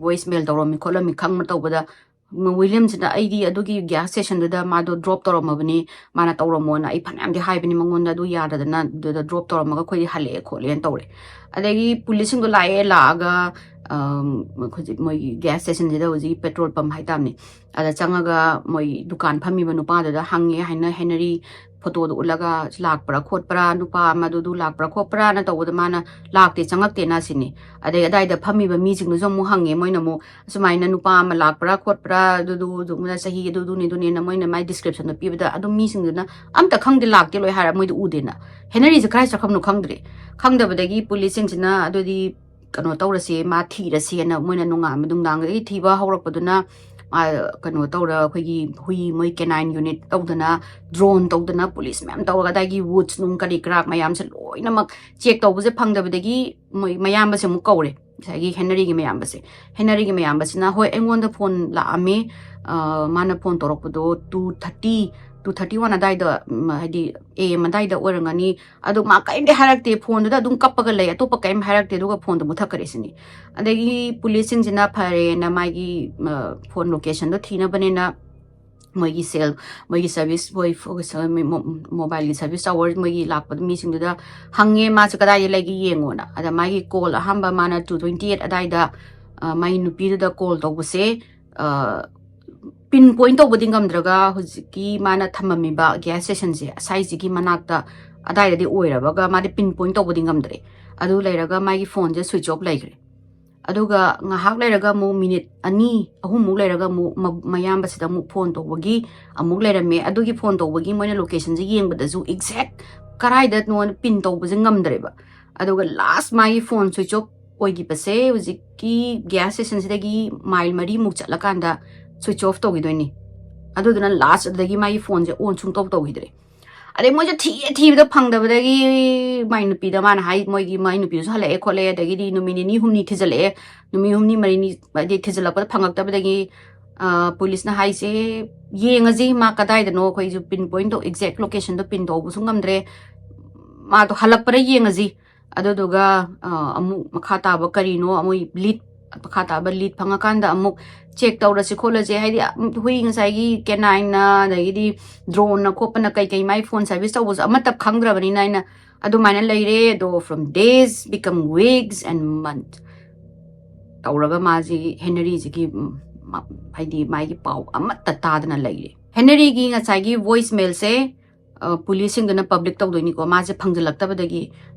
ꯚꯣꯏꯁ ꯃꯦꯜ ꯇꯧꯔꯝꯃꯤ ꯈꯣꯠꯂꯝꯃꯤ" ꯈꯪꯕ ꯇꯧꯕꯗ ꯋꯤꯂꯤꯌꯝꯁꯤꯅ ꯑꯩꯗꯤ ꯑꯗꯨꯒꯤ ꯒ꯭ꯌꯥꯁ ꯁ꯭ꯇꯦꯁꯟꯗꯨꯗ ꯃꯥꯗꯣ ꯗ꯭ꯔꯣꯞ ꯇꯧꯔꯝꯃꯕꯅꯤ, ꯃꯥꯅ ꯇꯧꯔꯝꯃꯣꯅ ꯑꯩ ꯐꯅꯌꯥꯝꯗꯤ ꯍꯥꯏꯕꯅꯤ ꯃꯉꯣꯟꯗ, ꯑꯗꯨ ꯌꯥꯗꯗꯅ ꯑꯗꯨꯗ ꯗ꯭ꯔꯣꯞ ꯇꯧꯔꯝꯃꯒ ꯑꯩꯈꯣꯏꯗꯤ ꯍꯜꯂꯛꯑꯦ ꯈꯣꯠꯂꯦꯅ ꯇꯧꯔꯦ꯫ ꯑꯗꯒꯤ ꯄꯨꯂꯤꯁꯁꯤꯡꯗꯣ ꯂꯥꯛꯑꯦ, ꯂꯥꯛꯑꯒ ꯑꯝ, ꯍꯧꯖꯤꯛ ꯃꯣꯏꯒꯤ ꯒ꯭ꯌꯥꯁ ꯁ꯭ꯇꯦꯁꯟꯁꯤꯗ, ꯍꯧꯖꯤꯛꯀꯤ ꯄꯦꯇ꯭ꯔꯣꯜ ꯄꯝ ꯍꯥꯏꯇꯥꯕꯅꯤ, ꯑꯗ ꯆꯪꯉꯒ ꯃꯣꯏ ꯗꯨꯀꯥꯟ ꯐꯝꯃꯤꯕ ꯅꯨꯄꯥꯗꯨꯗ ꯍꯪꯉꯦ ꯍꯥꯏꯅ, ꯍꯦꯅꯔꯤ ꯐꯣꯇꯣꯗꯣ ꯎꯠꯂꯒ ꯂꯥꯛꯄ꯭ꯔꯥ ꯈꯣꯠꯄ꯭ꯔꯥ, ꯅꯨꯄꯥ ꯑꯃꯗꯨꯗꯨ ꯂꯥꯛꯄ꯭ꯔꯥ ꯈꯣꯠꯄ꯭ꯔꯥꯅ ꯇꯧꯕꯗ ꯃꯥꯅ ꯂꯥꯛꯇꯦ, ꯆꯪꯉꯛꯇꯦꯅ ꯁꯤꯅꯤ꯫ ꯑꯗꯩ ꯑꯗꯥꯏꯗ ꯐꯝꯃꯤꯕ ꯃꯤꯁꯤꯡꯗꯨꯁꯨ ꯑꯃꯨꯛ ꯍꯪꯉꯦ, ꯃꯣꯏꯅ ꯑꯃꯨꯛ ꯑꯁꯨꯃꯥꯏꯅ ꯅꯨꯄꯥ ꯑꯃ ꯂꯥꯛꯄ꯭ꯔꯥ ꯈꯣꯠꯄ꯭ꯔꯥ, ꯑꯗꯨꯗꯨ ꯑꯗꯨꯒꯨꯝꯕ ꯆꯍꯤ ꯑꯗꯨꯗꯨꯅꯤ ꯑꯗꯨꯅꯦꯅ ꯃꯣꯏꯅ ꯃꯥꯏ ꯗꯤꯁꯀ꯭ꯔꯤꯞꯁꯟꯗꯣ ꯄꯤꯕꯗ ꯑꯗꯨꯝ ꯃꯤꯁꯤꯡꯗꯨꯅ ꯑꯝꯇ ꯈꯪꯗꯦ, ꯂꯥꯛꯇꯦ ꯂꯣꯏ ꯍꯥꯏꯔ, ꯃꯣꯏꯗꯤ ꯎꯗꯦꯅ꯫ ꯍꯦꯅꯔꯤꯁꯦ ꯀꯗꯥꯏ ꯆꯠꯈ꯭ꯔꯕꯅꯣ ꯈꯪꯗ꯭ꯔꯦ꯫ ꯈꯪꯗꯕꯗꯒꯤ ꯄꯨꯂꯤꯁꯁꯤꯡꯁꯤꯅ ꯑꯗꯨꯗꯤ ꯀꯩꯅꯣ ꯇꯧꯔꯁꯦ, ꯃꯥ ꯊꯤꯔꯁꯦꯅ ꯃꯣꯏꯅ ꯅꯣꯡꯉꯥꯟꯕ ꯅꯨꯡꯗꯥꯡꯗꯒꯤ ꯊꯤꯕ ꯍꯧꯔꯛꯄꯗꯨꯅ, ꯃꯥ ꯀꯩꯅꯣ ꯇꯧꯔ, ꯑꯩꯈꯣꯏꯒꯤ ꯍꯨꯏ, ꯃꯣꯏ ꯀꯦꯅꯥꯏꯟ ꯌꯨꯅꯤꯠ ꯇꯧꯗꯅ, ꯗ꯭ꯔꯣꯟ ꯇꯧꯗꯅ, ꯄꯨꯂꯤꯁ ꯃꯌꯥꯝ ꯇꯧꯔꯒ ꯑꯗꯥꯏꯒꯤ ꯋꯨꯗꯁ ꯅꯨꯡ ꯀꯔꯤ ꯀꯔꯥꯛ ꯃꯌꯥꯝꯁꯦ ꯂꯣꯏꯅꯃꯛ ꯆꯦꯛ ꯇꯧꯕꯁꯦ ꯐꯪꯗꯕꯗꯒꯤ ꯃꯣꯏ ꯃꯌꯥꯝꯕꯁꯦ ꯑꯃꯨꯛ ꯀꯧꯔꯦ, ꯉꯁꯥꯏꯒꯤ ꯍꯦꯅꯔꯤꯒꯤ ꯃꯌꯥꯝꯕꯁꯦ꯫ ꯍꯦꯅꯔꯤꯒꯤ ꯃꯌꯥꯝꯕꯁꯤꯅ, "ꯍꯣꯏ, ꯑꯩꯉꯣꯟꯗ ꯐꯣꯟ ꯂꯥꯛꯑꯝꯃꯦ, ꯑ, ꯃꯥꯅ ꯐꯣꯟ ꯇꯧꯔꯛꯄꯗꯣ two thirty, two thirty one ꯑꯗꯥꯏꯗ, ꯎꯝ, ꯍꯥꯏꯗꯤ A M ꯑꯗꯥꯏꯗ ꯑꯣꯏꯔꯝꯒꯅꯤ꯫ ꯑꯗꯣ ꯃꯥ ꯀꯔꯤꯝꯇ ꯍꯥꯏꯔꯛꯇꯦ, ꯐꯣꯟꯗꯨꯗ ꯑꯗꯨꯝ ꯀꯞꯄꯒ ꯂꯩ, ꯑꯇꯣꯞꯄ ꯀꯔꯤꯝ ꯍꯥꯏꯔꯛꯇꯦ, ꯑꯗꯨꯒ ꯐꯣꯟꯗꯣ ꯃꯨꯠꯊꯠꯈꯔꯦ" ꯁꯤꯅꯤ꯫ ꯑꯗꯒꯤ ꯄꯨꯂꯤꯁꯁꯤꯡꯁꯤꯅ ꯐꯔꯦꯅ ꯃꯥꯒꯤ, ꯑ, ꯐꯣꯟ ꯂꯣꯀꯦꯁꯟꯗꯣ ꯊꯤꯅꯕꯅꯦꯅ ꯃꯣꯏꯒꯤ ꯁꯦꯜ, ꯃꯣꯏꯒꯤ ꯁꯔꯚꯤꯁ, ꯃꯣꯏ ꯐꯣ-, ꯁ-, ꯃꯣ-, ꯃꯣꯕꯥꯏꯜꯒꯤ ꯁꯔꯚꯤꯁ ꯇꯥꯋꯔ ꯃꯣꯏꯒꯤ ꯂꯥꯛꯄ ꯃꯤꯁꯤꯡꯗꯨꯗ ꯍꯪꯉꯦ, ꯃꯥꯁꯦ ꯀꯗꯥꯏꯗ ꯂꯩꯒꯦ ꯌꯦꯡꯉꯣꯅ꯫ ꯑꯗ ꯃꯥꯒꯤ ꯀꯣꯜ ꯑꯍꯥꯟꯕ ꯃꯥꯅ two twenty eight ꯑꯗꯥꯏꯗ, ꯑ, ꯃꯥꯒꯤ ꯅꯨꯄꯤꯗꯨꯗ ꯀꯣꯜ ꯇꯧꯕꯁꯦ, ꯑ, ꯄꯤꯟ ꯄꯣꯏꯟ ꯇꯧꯕꯗꯤ ꯉꯝꯗ꯭ꯔꯒ ꯍꯧꯖꯤꯛꯀꯤ ꯃꯥꯅ ꯊꯝꯃꯝꯃꯤꯕ ꯒ꯭ꯌꯥꯁ ꯁ꯭ꯇꯦꯁꯟꯁꯦ ꯁ꯭ꯋꯥꯏꯁꯤꯒꯤ ꯃꯅꯥꯛꯇ ꯑꯗꯥꯏꯗꯗꯤ ꯑꯣꯏꯔꯕꯒ ꯃꯥꯗꯤ ꯄꯤꯟ ꯄꯣꯏꯟ ꯇꯧꯕꯗꯤ ꯉꯝꯗ꯭ꯔꯦ꯫ ꯑꯗꯨ ꯂꯩꯔꯒ ꯃꯥꯒꯤ ꯐꯣꯟꯁꯦ ꯁ꯭ꯋꯤꯆ ꯑꯣꯐ ꯂꯩꯈ꯭ꯔꯦ꯫ ꯑꯗꯨꯒ ꯉꯥꯏꯍꯥꯛ ꯂꯩꯔꯒ ꯑꯃꯨꯛ ꯃꯤꯅꯤꯠ ꯑꯅꯤ, ꯑꯍꯨꯝꯃꯨꯛ ꯂꯩꯔꯒ ꯑꯃꯨꯛ ꯃ-, ꯃꯌꯥꯝꯕꯁꯤꯗ ꯑꯃꯨꯛ ꯐꯣꯟ ꯇꯧꯕꯒꯤ ꯑꯃꯨꯛ ꯂꯩꯔꯝꯃꯦ꯫ ꯑꯗꯨꯒꯤ ꯐꯣꯟ ꯇꯧꯕꯒꯤ ꯃꯣꯏꯅ ꯂꯣꯀꯦꯁꯟꯁꯦ ꯌꯦꯡꯕꯗꯁꯨ ꯑꯦꯛꯖꯦꯛ ꯀꯔꯥꯏꯗꯅꯣ ꯄꯤꯟ ꯇꯧꯕꯁꯦ ꯉꯝꯗ꯭ꯔꯦꯕ꯫ ꯑꯗꯨꯒ ꯂꯥꯁ ꯃꯥꯒꯤ ꯐꯣꯟ ꯁ꯭ꯋꯤꯆ ꯑꯣꯐ ꯑꯣꯏꯈꯤꯕꯁꯦ ꯍꯧꯖꯤꯛꯀꯤ ꯒ꯭ꯌꯥꯁ ꯁ꯭ꯇꯦꯁꯟꯁꯤꯗꯒꯤ ꯃꯥꯏꯜ ꯃꯔꯤꯃꯨꯛ ꯆꯠꯂꯀꯥꯟꯗ ꯁ꯭ꯋꯤꯆ ꯑꯣꯐ ꯇꯧꯈꯤꯗꯣꯏꯅꯤ꯫ ꯑꯗꯨꯗꯨꯅ ꯂꯥꯁ ꯑꯗꯨꯗꯒꯤ ꯃꯥꯒꯤ ꯐꯣꯟꯁꯦ ꯑꯣꯟ ꯁꯨꯡꯇꯧ ꯇꯧꯈꯤꯗ꯭ꯔꯦ꯫ ꯑꯗꯩ ꯃꯣꯏꯁꯦ ꯊꯤꯌꯦ, ꯊꯤꯕꯗ ꯐꯪꯗꯕꯗꯒꯤ ꯃꯥꯏ ꯅꯨꯄꯤꯗ ꯃꯥꯅ ꯍꯥꯏ, ꯃꯣꯏꯒꯤ ꯃꯥꯏ ꯅꯨꯄꯤꯗꯨꯁꯨ ꯍꯜꯂꯛꯑꯦ ꯈꯣꯠꯂꯦ, ꯑꯗꯒꯤꯗꯤ ꯅꯨꯃꯤꯠ ꯅꯤꯅꯤ ꯍꯨꯝꯅꯤ ꯊꯤꯖꯤꯜꯂꯛꯑꯦ, ꯅꯨꯃꯤꯠ ꯍꯨꯝꯅꯤ ꯃꯔꯤꯅꯤ ꯍꯥꯏꯗꯤ ꯊꯤꯖꯤꯜꯂꯛꯄꯗ ꯐꯪꯉꯛꯇꯕꯗꯒꯤ, ꯑ, ꯄꯨꯂꯤꯁꯅ ꯍꯥꯏꯁꯦ, "ꯌꯦꯡꯉꯁꯤ ꯃꯥ ꯀꯗꯥꯏꯗꯅꯣ, ꯑꯩꯈꯣꯏꯁꯨ ꯄꯤꯟ ꯄꯣꯏꯟꯗꯣ, ꯑꯦꯛꯖꯦꯛ ꯂꯣꯀꯦꯁꯟꯗꯣ ꯄꯤꯟ ꯇꯧꯕꯁꯨ ꯉꯝꯗ꯭ꯔꯦ, ꯃꯥꯗꯣ ꯍꯜꯂꯛꯄ꯭ꯔꯥ ꯌꯦꯡꯉꯁꯤ, ꯑꯗꯨꯗꯨꯒ, ꯑ, ꯑꯃꯨꯛ ꯃꯈꯥ ꯇꯥꯕ ꯀꯔꯤꯅꯣ, ꯃꯣꯏ ꯂꯤꯗ ꯃꯈꯥ ꯇꯥꯕ ꯂꯤꯠ ꯐꯪꯉꯀꯥꯟꯗ ꯑꯃꯨꯛ ꯆꯦꯛ ꯇꯧꯔꯁꯤ ꯈꯣꯠꯂꯁꯦ, ꯍꯥꯏꯗꯤ ꯍꯨꯏ ꯉꯁꯥꯏꯒꯤ ꯀꯦꯅꯥꯏꯟꯅ ꯑꯗꯒꯤꯗꯤ ꯗ꯭ꯔꯣꯟꯅ ꯈꯣꯠꯄꯅ ꯀꯩꯀꯩ ꯃꯥꯏ ꯐꯣꯟ ꯁꯔꯚꯤꯁ ꯇꯧꯕꯁꯨ ꯑꯃꯠꯇ ꯈꯪꯗ꯭ꯔꯕꯅꯤꯅ ꯑꯩꯅ ꯑꯗꯨꯃꯥꯏꯅ ꯂꯩꯔꯦ꯫ ꯑꯗꯣ from days become weeks and month ꯇꯧꯔꯒ ꯃꯥꯁꯤ ꯍꯦꯅꯔꯤꯁꯤꯒꯤ ꯍꯥꯏꯗꯤ ꯃꯥꯒꯤ ꯄꯥꯎ ꯑꯃꯠꯇ ꯇꯥꯗꯅ ꯂꯩꯔꯦ꯫ ꯍꯦꯅꯔꯤꯒꯤ ꯉꯁꯥꯏꯒꯤ ꯚꯣꯏꯁ ꯃꯦꯜꯁꯦ ꯄꯨꯂꯤꯁꯁꯤꯡꯗꯨꯅ ꯄꯕ꯭ꯂꯤꯛ ꯇꯧꯗꯣꯏꯅꯤꯀꯣ꯫ ꯃꯥꯁꯦ ꯐꯪꯖꯜꯂꯛꯇꯕꯗꯒꯤ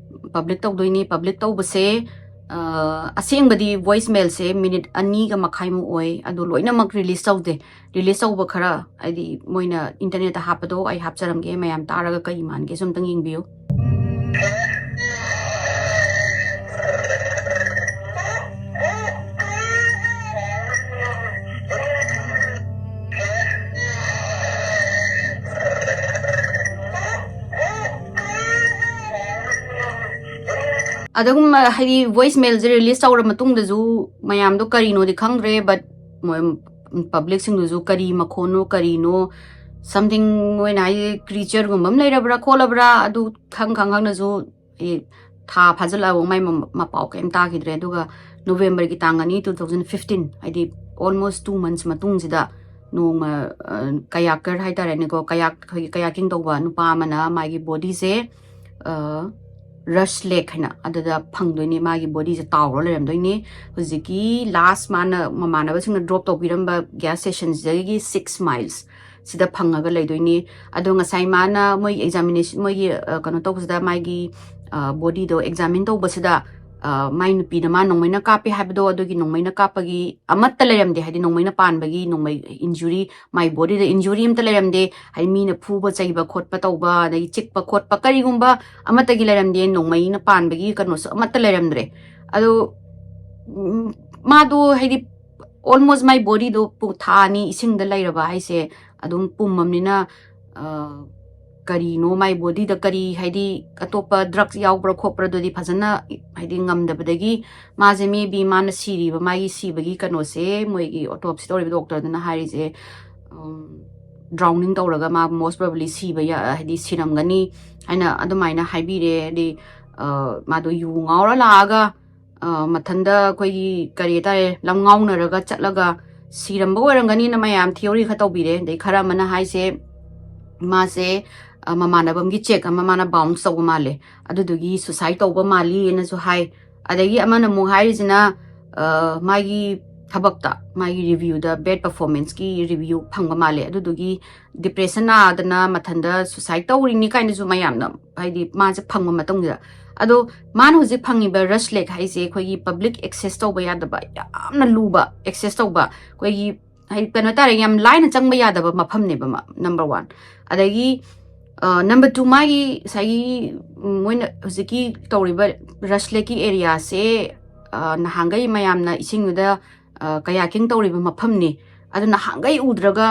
ꯄꯕ꯭ꯂꯤꯛ ꯇꯧꯗꯣꯏꯅꯤ꯫ ꯄꯕ꯭ꯂꯤꯛ ꯇꯧꯕꯁꯦ ꯑꯁꯦꯡꯕꯗꯤ ꯚꯣꯏꯁ ꯃꯦꯜꯁꯦ ꯃꯤꯅꯤꯠ ꯑꯅꯤꯒ ꯃꯈꯥꯏꯃꯨꯛ ꯑꯣꯏ, ꯑꯗꯣ ꯂꯣꯏꯅꯃꯛ ꯔꯤꯂꯤꯁ ꯇꯧꯗꯦ꯫ ꯔꯤꯂꯤꯁ ꯇꯧꯕ ꯈꯔ ꯍꯥꯏꯗꯤ ꯃꯣꯏꯅ ꯏꯟꯇꯔꯅꯦꯠꯇ ꯍꯥꯞꯄꯗꯣ ꯑꯩ ꯍꯥꯞꯆꯔꯝꯒꯦ, ꯃꯌꯥꯝ ꯇꯥꯔꯒ ꯀꯔꯤ ꯃꯥꯟꯒꯦꯁꯨ ꯑꯝꯇꯪ ꯌꯦꯡꯕꯤꯌꯨ꯫ ꯑꯗꯨꯒꯨꯝꯕ ꯍꯥꯏꯗꯤ ꯚꯣꯏꯁ ꯃꯦꯜꯁꯦ ꯔꯤꯂꯤꯁ ꯇꯧꯔ ꯃꯇꯨꯡꯗꯁꯨ ꯃꯌꯥꯝꯗꯣ ꯀꯔꯤꯅꯣꯗꯤ ꯈꯪꯗ꯭ꯔꯦ, ꯕꯠ ꯄꯕ꯭ꯂꯤꯛꯁꯤꯡꯗꯨꯁꯨ ꯀꯔꯤ ꯃꯈꯣꯟꯅꯣ ꯀꯔꯤꯅꯣ, ꯁꯝꯊꯤꯡ ꯃꯣꯏꯅ ꯍꯥꯏꯗꯤ ꯀ꯭ꯔꯤꯆꯔꯒꯨꯝꯕ ꯑꯃ ꯂꯩꯔꯕ꯭ꯔꯥ ꯈꯣꯠꯂꯕ꯭ꯔꯥ ꯑꯗꯨ ꯈꯪ ꯈꯪ ꯈꯪꯅꯁꯨ ꯊꯥ ꯐꯥꯖꯤꯜꯂꯛꯑꯕ ꯃꯥꯏ ꯃꯄꯥꯎ ꯀꯔꯤꯝ ꯇꯥꯈꯤꯗ꯭ꯔꯦ꯫ ꯑꯗꯨꯒ ꯅꯣꯕꯦꯝꯕꯔꯒꯤ ꯇꯥꯡ ꯑꯅꯤ, two thousand fifteen, ꯍꯥꯏꯗꯤ almost two months ꯃꯇꯨꯡꯁꯤꯗ ꯅꯣꯡꯃ ꯀꯌꯥꯀꯔ ꯍꯥꯏꯇꯥꯔꯦꯅꯦꯀꯣ, ꯀꯌꯥꯛ ꯑꯩꯈꯣꯏꯒꯤ ꯀꯌꯥꯀꯤꯡ ꯇꯧꯕ ꯅꯨꯄꯥ ꯑꯃꯅ ꯃꯥꯒꯤ ꯕꯣꯗꯤꯁꯦ ꯔꯁ ꯂꯦꯛ ꯍꯥꯏꯅ ꯑꯗꯨꯗ ꯐꯪꯗꯣꯏꯅꯦ꯫ ꯃꯥꯒꯤ ꯕꯣꯗꯤꯁꯦ ꯇꯥꯎꯔ ꯂꯩꯔꯝꯗꯣꯏꯅꯦ꯫ ꯍꯧꯖꯤꯛꯀꯤ ꯂꯥꯁ ꯃꯥꯅ ꯃꯃꯥꯟꯅꯕꯁꯤꯡꯅ ꯗ꯭ꯔꯣꯞ ꯇꯧꯕꯤꯔꯝꯕ ꯒ꯭ꯌꯥꯁ ꯁ꯭ꯇꯦꯁꯟꯁꯤꯗꯒꯤ ꯁꯤꯛꯁ ꯃꯥꯏꯜꯁ ꯁꯤꯗ ꯐꯪꯉꯒ ꯂꯩꯗꯣꯏꯅꯤ꯫ ꯑꯗꯣ ꯉꯁꯥꯏ ꯃꯥꯅ ꯃꯣꯏꯒꯤ ꯑꯦꯛꯖꯥꯃꯤꯅꯦꯁꯟ, ꯃꯣꯏꯒꯤ ꯀꯩꯅꯣ ꯇꯧꯕꯁꯤꯗ ꯃꯥꯒꯤ ꯕꯣꯗꯤꯗꯣ ꯑꯦꯛꯖꯥꯃꯤꯟ ꯇꯧꯕꯁꯤꯗ ꯃꯥꯏ ꯅꯨꯄꯤꯗ ꯃꯥ ꯅꯣꯡꯃꯩꯅ ꯀꯥꯞꯄꯦ ꯍꯥꯏꯕꯗꯣ ꯑꯗꯨꯒꯤ ꯅꯣꯡꯃꯩꯅ ꯀꯥꯞꯄꯒꯤ ꯑꯃꯠꯇ ꯂꯩꯔꯝꯗꯦ꯫ ꯍꯥꯏꯗꯤ ꯅꯣꯡꯃꯩꯅ ꯄꯥꯟꯕꯒꯤ ꯅꯣꯡꯃꯩ ꯏꯟꯖꯨꯔꯤ, ꯃꯥꯏ ꯕꯣꯗꯤꯗ ꯏꯟꯖꯨꯔꯤ ꯑꯃꯠꯇ ꯂꯩꯔꯝꯗꯦ꯫ ꯍꯥꯏꯗꯤ ꯃꯤꯅ ꯐꯨꯕ ꯆꯩꯕ ꯈꯣꯠꯄ ꯇꯧꯕ ꯑꯗꯒꯤ ꯆꯤꯛꯄ ꯈꯣꯠꯄ ꯀꯔꯤꯒꯨꯝꯕ ꯑꯃꯠꯇꯒꯤ ꯂꯩꯔꯝꯗꯦ꯫ ꯅꯣꯡꯃꯩꯅ ꯄꯥꯟꯕꯒꯤ ꯀꯩꯅꯣꯁꯨ ꯑꯃꯠꯇ ꯂꯩꯔꯝꯗ꯭ꯔꯦ꯫ ꯑꯗꯣ ꯃꯥꯗꯣ ꯍꯥꯏꯗꯤ almost ꯃꯥꯏ ꯕꯣꯗꯤꯗꯣ ꯊꯥ ꯑꯅꯤ ꯏꯁꯤꯡꯗ ꯂꯩꯔꯕ ꯍꯥꯏꯁꯦ ꯑꯗꯨꯝ ꯄꯨꯝꯃꯕꯅꯤꯅ ꯀꯔꯤꯅꯣ ꯃꯥꯏ ꯕꯣꯗꯤꯗ ꯀꯔꯤ ꯍꯥꯏꯗꯤ ꯑꯇꯣꯞꯄ ꯗ꯭ꯔꯛꯁ ꯌꯥꯎꯕ꯭ꯔꯥ ꯈꯣꯠꯄ꯭ꯔꯥ ꯑꯗꯨꯗꯤ ꯐꯖꯅ ꯍꯥꯏꯗꯤ ꯉꯝꯗꯕꯗꯒꯤ ꯃꯥꯁꯦ maybe ꯃꯥꯅ ꯁꯤꯔꯤꯕ ꯃꯥꯒꯤ ꯁꯤꯕꯒꯤ ꯀꯩꯅꯣꯁꯦ ꯃꯣꯏꯒꯤ ꯑꯣꯇꯣꯞꯁꯤ ꯇꯧꯔꯤꯕ ꯗꯣꯛꯇꯔꯗꯨꯅ ꯍꯥꯏꯔꯤꯁꯦ ꯗ꯭ꯔꯥꯎꯅꯤꯡ ꯇꯧꯔꯒ ꯃꯥ most probably ꯁꯤꯕ ꯍꯥꯏꯗꯤ ꯁꯤꯔꯝꯒꯅꯤ ꯍꯥꯏꯅ ꯑꯗꯨꯃꯥꯏꯅ ꯍꯥꯏꯕꯤꯔꯦ꯫ ꯍꯥꯏꯗꯤ ꯃꯥꯗꯣ ꯌꯨ ꯉꯥꯎꯔ ꯂꯥꯛꯑꯒ ꯃꯊꯟꯗ ꯑꯩꯈꯣꯏꯒꯤ ꯀꯔꯤ ꯍꯥꯏꯇꯥꯔꯦ, ꯂꯝꯉꯥꯎꯅꯔꯒ ꯆꯠꯂꯒ ꯁꯤꯔꯝꯕ ꯑꯣꯏꯔꯝꯒꯅꯤꯅ ꯃꯌꯥꯝ ꯊꯤꯑꯣꯔꯤ ꯈꯔ ꯇꯧꯕꯤꯔꯦ꯫ ꯑꯗꯩ ꯈꯔ ꯑꯃꯅ ꯍꯥꯏꯁꯦ ꯃꯥꯁꯦ ꯃꯃꯥꯟꯅꯕ ꯑꯃꯒꯤ ꯆꯦꯛ ꯑꯃ ꯃꯥꯅ ꯕꯥꯎꯟꯁ ꯇꯧꯕ ꯃꯥꯜꯂꯦ, ꯑꯗꯨꯗꯨꯒꯤ ꯁꯨꯁꯥꯏꯠ ꯇꯧꯕ ꯃꯥꯜꯂꯤꯅꯁꯨ ꯍꯥꯏ꯫ ꯑꯗꯒꯤ ꯑꯃꯅ ꯑꯃꯨꯛ ꯍꯥꯏꯔꯤꯁꯤꯅ ꯃꯥꯒꯤ ꯊꯕꯛꯇ, ꯃꯥꯒꯤ ꯔꯤꯚ꯭ꯌꯨꯗ, ꯕꯦꯗ ꯄꯔꯐꯣꯔꯃꯦꯟꯁꯀꯤ ꯔꯤꯚ꯭ꯌꯨ ꯐꯪꯕ ꯃꯥꯜꯂꯦ, ꯑꯗꯨꯗꯨꯒꯤ ꯗꯤꯄ꯭ꯔꯦꯁꯟ ꯅꯥꯗꯅ ꯃꯊꯟꯇ ꯁꯨꯁꯥꯏꯠ ꯇꯧꯔꯤꯅꯤ ꯀꯥꯏꯅꯁꯨ ꯃꯌꯥꯝꯅ, ꯍꯥꯏꯗꯤ ꯃꯥꯁꯦ ꯐꯪꯕ ꯃꯇꯨꯡꯁꯤꯗ꯫ ꯑꯗꯣ ꯃꯥꯅ ꯍꯧꯖꯤꯛ ꯐꯪꯉꯤꯕ ꯔꯁ ꯂꯦꯛ ꯍꯥꯏꯁꯦ ꯑꯩꯈꯣꯏꯒꯤ ꯄꯕ꯭ꯂꯤꯛ ꯑꯦꯛꯁꯦꯁ ꯇꯧꯕ ꯌꯥꯗꯕ, ꯌꯥꯝꯅ ꯂꯨꯕ ꯑꯦꯛꯁꯦꯁ ꯇꯧꯕ, ꯑꯩꯈꯣꯏꯒꯤ ꯍꯥꯏꯗꯤ ꯀꯩꯅꯣ ꯇꯥꯔꯦ, ꯌꯥꯝ ꯂꯥꯏꯅ ꯆꯪꯕ ꯌꯥꯗꯕ ꯃꯐꯝꯅꯦꯕ, ꯅꯝꯕꯔ ꯋꯥꯟ꯫ ꯑꯗꯒꯤ ꯅꯝꯕꯔ ꯇꯨ, ꯃꯥꯒꯤ ꯉꯁꯥꯏꯒꯤ ꯃꯣꯏꯅ ꯍꯧꯖꯤꯛꯀꯤ ꯇꯧꯔꯤꯕ ꯔꯁ ꯂꯦꯛꯀꯤ ꯑꯦꯔꯤꯌꯥꯁꯦ ꯅꯍꯥꯟꯈꯩ ꯃꯌꯥꯝꯅ ꯏꯁꯤꯡꯗꯨꯗ ꯀꯌꯥꯀꯤꯡ ꯇꯧꯔꯤꯕ ꯃꯐꯝꯅꯤ꯫ ꯑꯗꯨ ꯅꯍꯥꯟꯈꯩ ꯎꯗ꯭ꯔꯒ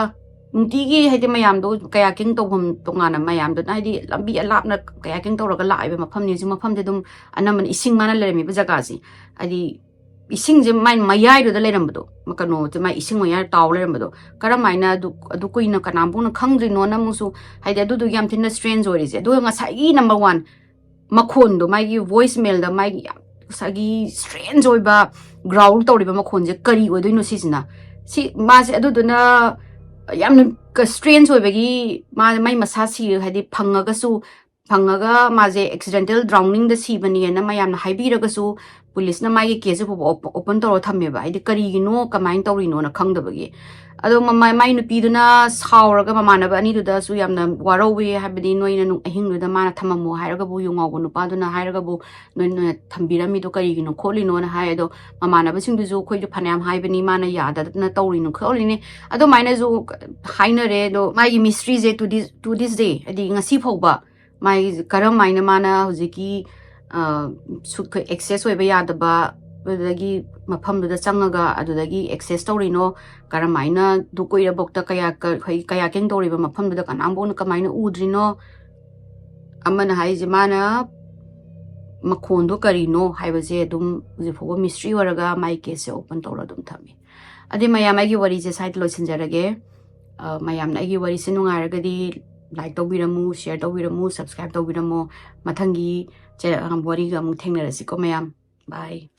ꯅꯨꯡꯇꯤꯒꯤ ꯍꯥꯏꯗꯤ ꯃꯌꯥꯝꯗꯣ ꯀꯌꯥꯀꯤꯡ ꯇꯧꯐꯝ ꯇꯣꯉꯥꯟꯅ ꯃꯌꯥꯝꯗꯨꯅ ꯍꯥꯏꯗꯤ ꯂꯝꯕꯤ ꯑꯂꯥꯞꯅ ꯀꯌꯥꯀꯤꯡ ꯇꯧꯔꯒ ꯂꯥꯛꯏꯕ ꯃꯐꯝꯅꯤ꯫ ꯍꯧꯖꯤꯛ ꯃꯐꯝꯁꯦ ꯑꯗꯨꯝ ꯑꯅꯝꯕꯅ ꯏꯁꯤꯡ ꯃꯥꯅ ꯂꯩꯔꯝꯃꯤꯕ ꯖꯒꯥꯁꯦ, ꯍꯥꯏꯗꯤ ꯏꯁꯤꯡꯁꯦ ꯃꯥꯏ ꯃꯌꯥꯏꯗꯨꯗ ꯂꯩꯔꯝꯕꯗꯣ, ꯀꯩꯅꯣꯁꯦ ꯃꯥꯏ ꯏꯁꯤꯡ ꯃꯌꯥꯏꯗ ꯇꯥꯎ ꯂꯩꯔꯝꯕꯗꯣ, ꯀꯔꯝ ꯍꯥꯏꯅ ꯑꯗꯨ ꯑꯗꯨ ꯀꯨꯏꯅ ꯀꯅꯥꯝꯕꯨꯅ ꯈꯪꯗ꯭ꯔꯤꯅꯣꯅ ꯑꯃꯨꯛꯁꯨ, ꯍꯥꯏꯗꯤ ꯑꯗꯨꯗꯨꯒꯤ ꯌꯥꯝ ꯊꯤꯅ ꯁ꯭ꯇ꯭ꯔꯦꯟꯖ ꯑꯣꯏꯔꯤꯁꯦ꯫ ꯑꯗꯨꯒ ꯉꯁꯥꯏꯒꯤ ꯅꯝꯕꯔ ꯋꯥꯟ ꯃꯈꯣꯟꯗꯣ, ꯃꯥꯒꯤ ꯚꯣꯏꯁ ꯃꯦꯜꯗ ꯃꯥꯒꯤ ꯌꯥꯝ ꯉꯁꯥꯏꯒꯤ ꯁ꯭ꯇ꯭ꯔꯦꯟꯖ ꯑꯣꯏꯕ ꯒ꯭ꯔꯥꯎꯜ ꯇꯧꯔꯤꯕ ꯃꯈꯣꯟꯁꯦ ꯀꯔꯤ ꯑꯣꯏꯗꯣꯏꯅꯣ ꯁꯤꯁꯤꯅ? ꯁꯤ ꯃꯥꯁꯦ ꯑꯗꯨꯗꯨꯅ ꯌꯥꯝꯅ ꯁ꯭ꯇ꯭ꯔꯦꯟꯖ ꯑꯣꯏꯕꯒꯤ ꯃꯥ ꯃꯥꯏ ꯃꯁꯥ ꯁꯤ ꯍꯥꯏꯗꯤ ꯐꯪꯉꯒꯁꯨ, ꯐꯪꯉꯒ ꯃꯥꯁꯦ ꯑꯦꯛꯁꯤꯗꯦꯟꯇꯦꯜ ꯗ꯭ꯔꯥꯎꯅꯤꯡꯗ ꯁꯤꯕꯅꯦꯅ ꯃꯌꯥꯝꯅ ꯍꯥꯏꯕꯤꯔꯒꯁꯨ, ꯄꯨꯂꯤꯁꯅ ꯃꯥꯒꯤ ꯀꯦꯁꯁꯦ ꯐꯥꯎꯕ ꯑꯣꯄꯟ ꯇꯧꯔ ꯊꯝꯃꯦꯕ, ꯍꯥꯏꯗꯤ ꯀꯔꯤꯒꯤꯅꯣ ꯀꯃꯥꯏꯅ ꯇꯧꯔꯤꯅꯣꯅ ꯈꯪꯗꯕꯒꯤ꯫ ꯑꯗꯣ ꯃꯃꯥ- ꯃꯥꯏ ꯅꯨꯄꯤꯗꯨꯅ ꯁꯥꯎꯔꯒ ꯃꯃꯥꯟꯅꯕ ꯑꯅꯤꯗꯨꯗꯁꯨ ꯌꯥꯝꯅ ꯋꯥꯔꯧꯋꯦ, ꯍꯥꯏꯕꯗꯤ ꯅꯣꯏꯅ ꯅꯨꯡ- ꯑꯍꯤꯡꯗꯨꯗ ꯃꯥꯅ ꯊꯝꯃꯝꯃꯣ ꯍꯥꯏꯔꯒꯕꯨ, ꯌꯨ ꯉꯥꯎꯕ ꯅꯨꯄꯥꯗꯨꯅ ꯍꯥꯏꯔꯒꯕꯨ ꯅꯣꯏꯅ ꯊꯝꯕꯤꯔꯝꯃꯤꯗꯣ ꯀꯔꯤꯒꯤꯅꯣ ꯈꯣꯠꯂꯤꯅꯣꯅ ꯍꯥꯏ꯫ ꯑꯗꯣ ꯃꯃꯥꯟꯅꯕꯁꯤꯡꯗꯨꯁꯨ ꯑꯩꯈꯣꯏꯁꯨ ꯐꯅꯌꯥꯝ ꯍꯥꯏꯕꯅꯤ, ꯃꯥꯅ ꯌꯥꯗꯗꯅ ꯇꯧꯔꯤꯅꯣ ꯈꯣꯠꯂꯤꯅꯦ꯫ ꯑꯗꯨꯃꯥꯏꯅꯁꯨ ꯍꯥꯏꯅꯔꯦ꯫ ꯑꯗꯣ ꯃꯥꯒꯤ ꯃꯤꯁꯇ꯭ꯔꯤꯁꯦ to this, to this day, ꯍꯥꯏꯗꯤ ꯉꯁꯤ ꯐꯥꯎꯕ ꯃꯥꯒꯤ ꯀꯔꯝ ꯍꯥꯏꯅ ꯃꯥꯅ ꯍꯧꯖꯤꯛꯀꯤ ꯑꯦꯛꯁꯦꯁ ꯑꯣꯏꯕ ꯌꯥꯗꯕ ꯑꯗꯨꯗꯒꯤ ꯃꯐꯝꯗꯨꯗ ꯆꯪꯉꯒ ꯑꯗꯨꯗꯒꯤ ꯑꯦꯛꯁꯦꯁ ꯇꯧꯔꯤꯅꯣ, ꯀꯔꯝ ꯍꯥꯏꯅ ꯑꯗꯨ ꯀꯨꯏꯔꯕꯣꯛꯇ ꯀꯌꯥ ꯀ- ꯍꯣꯏ, ꯀꯌꯥ ꯀꯦꯡ ꯇꯧꯔꯤꯕ ꯃꯐꯝꯗꯨꯗ ꯀꯅꯥꯝꯕꯧꯅ ꯀꯃꯥꯏꯅ ꯎꯗ꯭ꯔꯤꯅꯣ? ꯑꯃꯅ ꯍꯥꯏꯔꯤꯁꯦ ꯃꯥꯅ ꯃꯈꯣꯟꯗꯣ ꯀꯔꯤꯅꯣ ꯍꯥꯏꯕꯁꯦ ꯑꯗꯨꯝ ꯍꯧꯖꯤꯛ ꯐꯥꯎꯕ ꯃꯤꯁꯇ꯭ꯔꯤ ꯑꯣꯏꯔꯒ ꯃꯥꯏ ꯀꯦꯁꯁꯦ ꯑꯣꯄꯟ ꯇꯧꯔ ꯑꯗꯨꯝ ꯊꯝꯃꯤ꯫ ꯑꯗꯨꯗꯤ ꯃꯌꯥꯝ, ꯑꯩꯒꯤ ꯋꯥꯔꯤꯁꯦ ꯁ꯭ꯋꯥꯏꯗ ꯂꯣꯏꯁꯤꯟꯖꯔꯒꯦ꯫ ꯑ, ꯃꯌꯥꯝꯅ ꯑꯩꯒꯤ ꯋꯥꯔꯤꯁꯦ ꯅꯨꯡꯉꯥꯏꯔꯒꯗꯤ ꯂꯥꯏꯛ ꯇꯧꯕꯤꯔꯝꯃꯨ, ꯁꯤꯌꯔ ꯇꯧꯕꯤꯔꯝꯃꯨ, ꯁꯕꯁꯀ꯭ꯔꯥꯏꯕ ꯇꯧꯕꯤꯔꯝꯃꯨ꯫ ꯃꯊꯪꯒꯤ ꯆꯦ- ꯑ, ꯋꯥꯔꯤꯒ ꯑꯃꯨꯛ ꯊꯦꯡꯅꯔꯁꯤꯀꯣ ꯃꯌꯥꯝ꯫ ꯕꯥꯏ꯫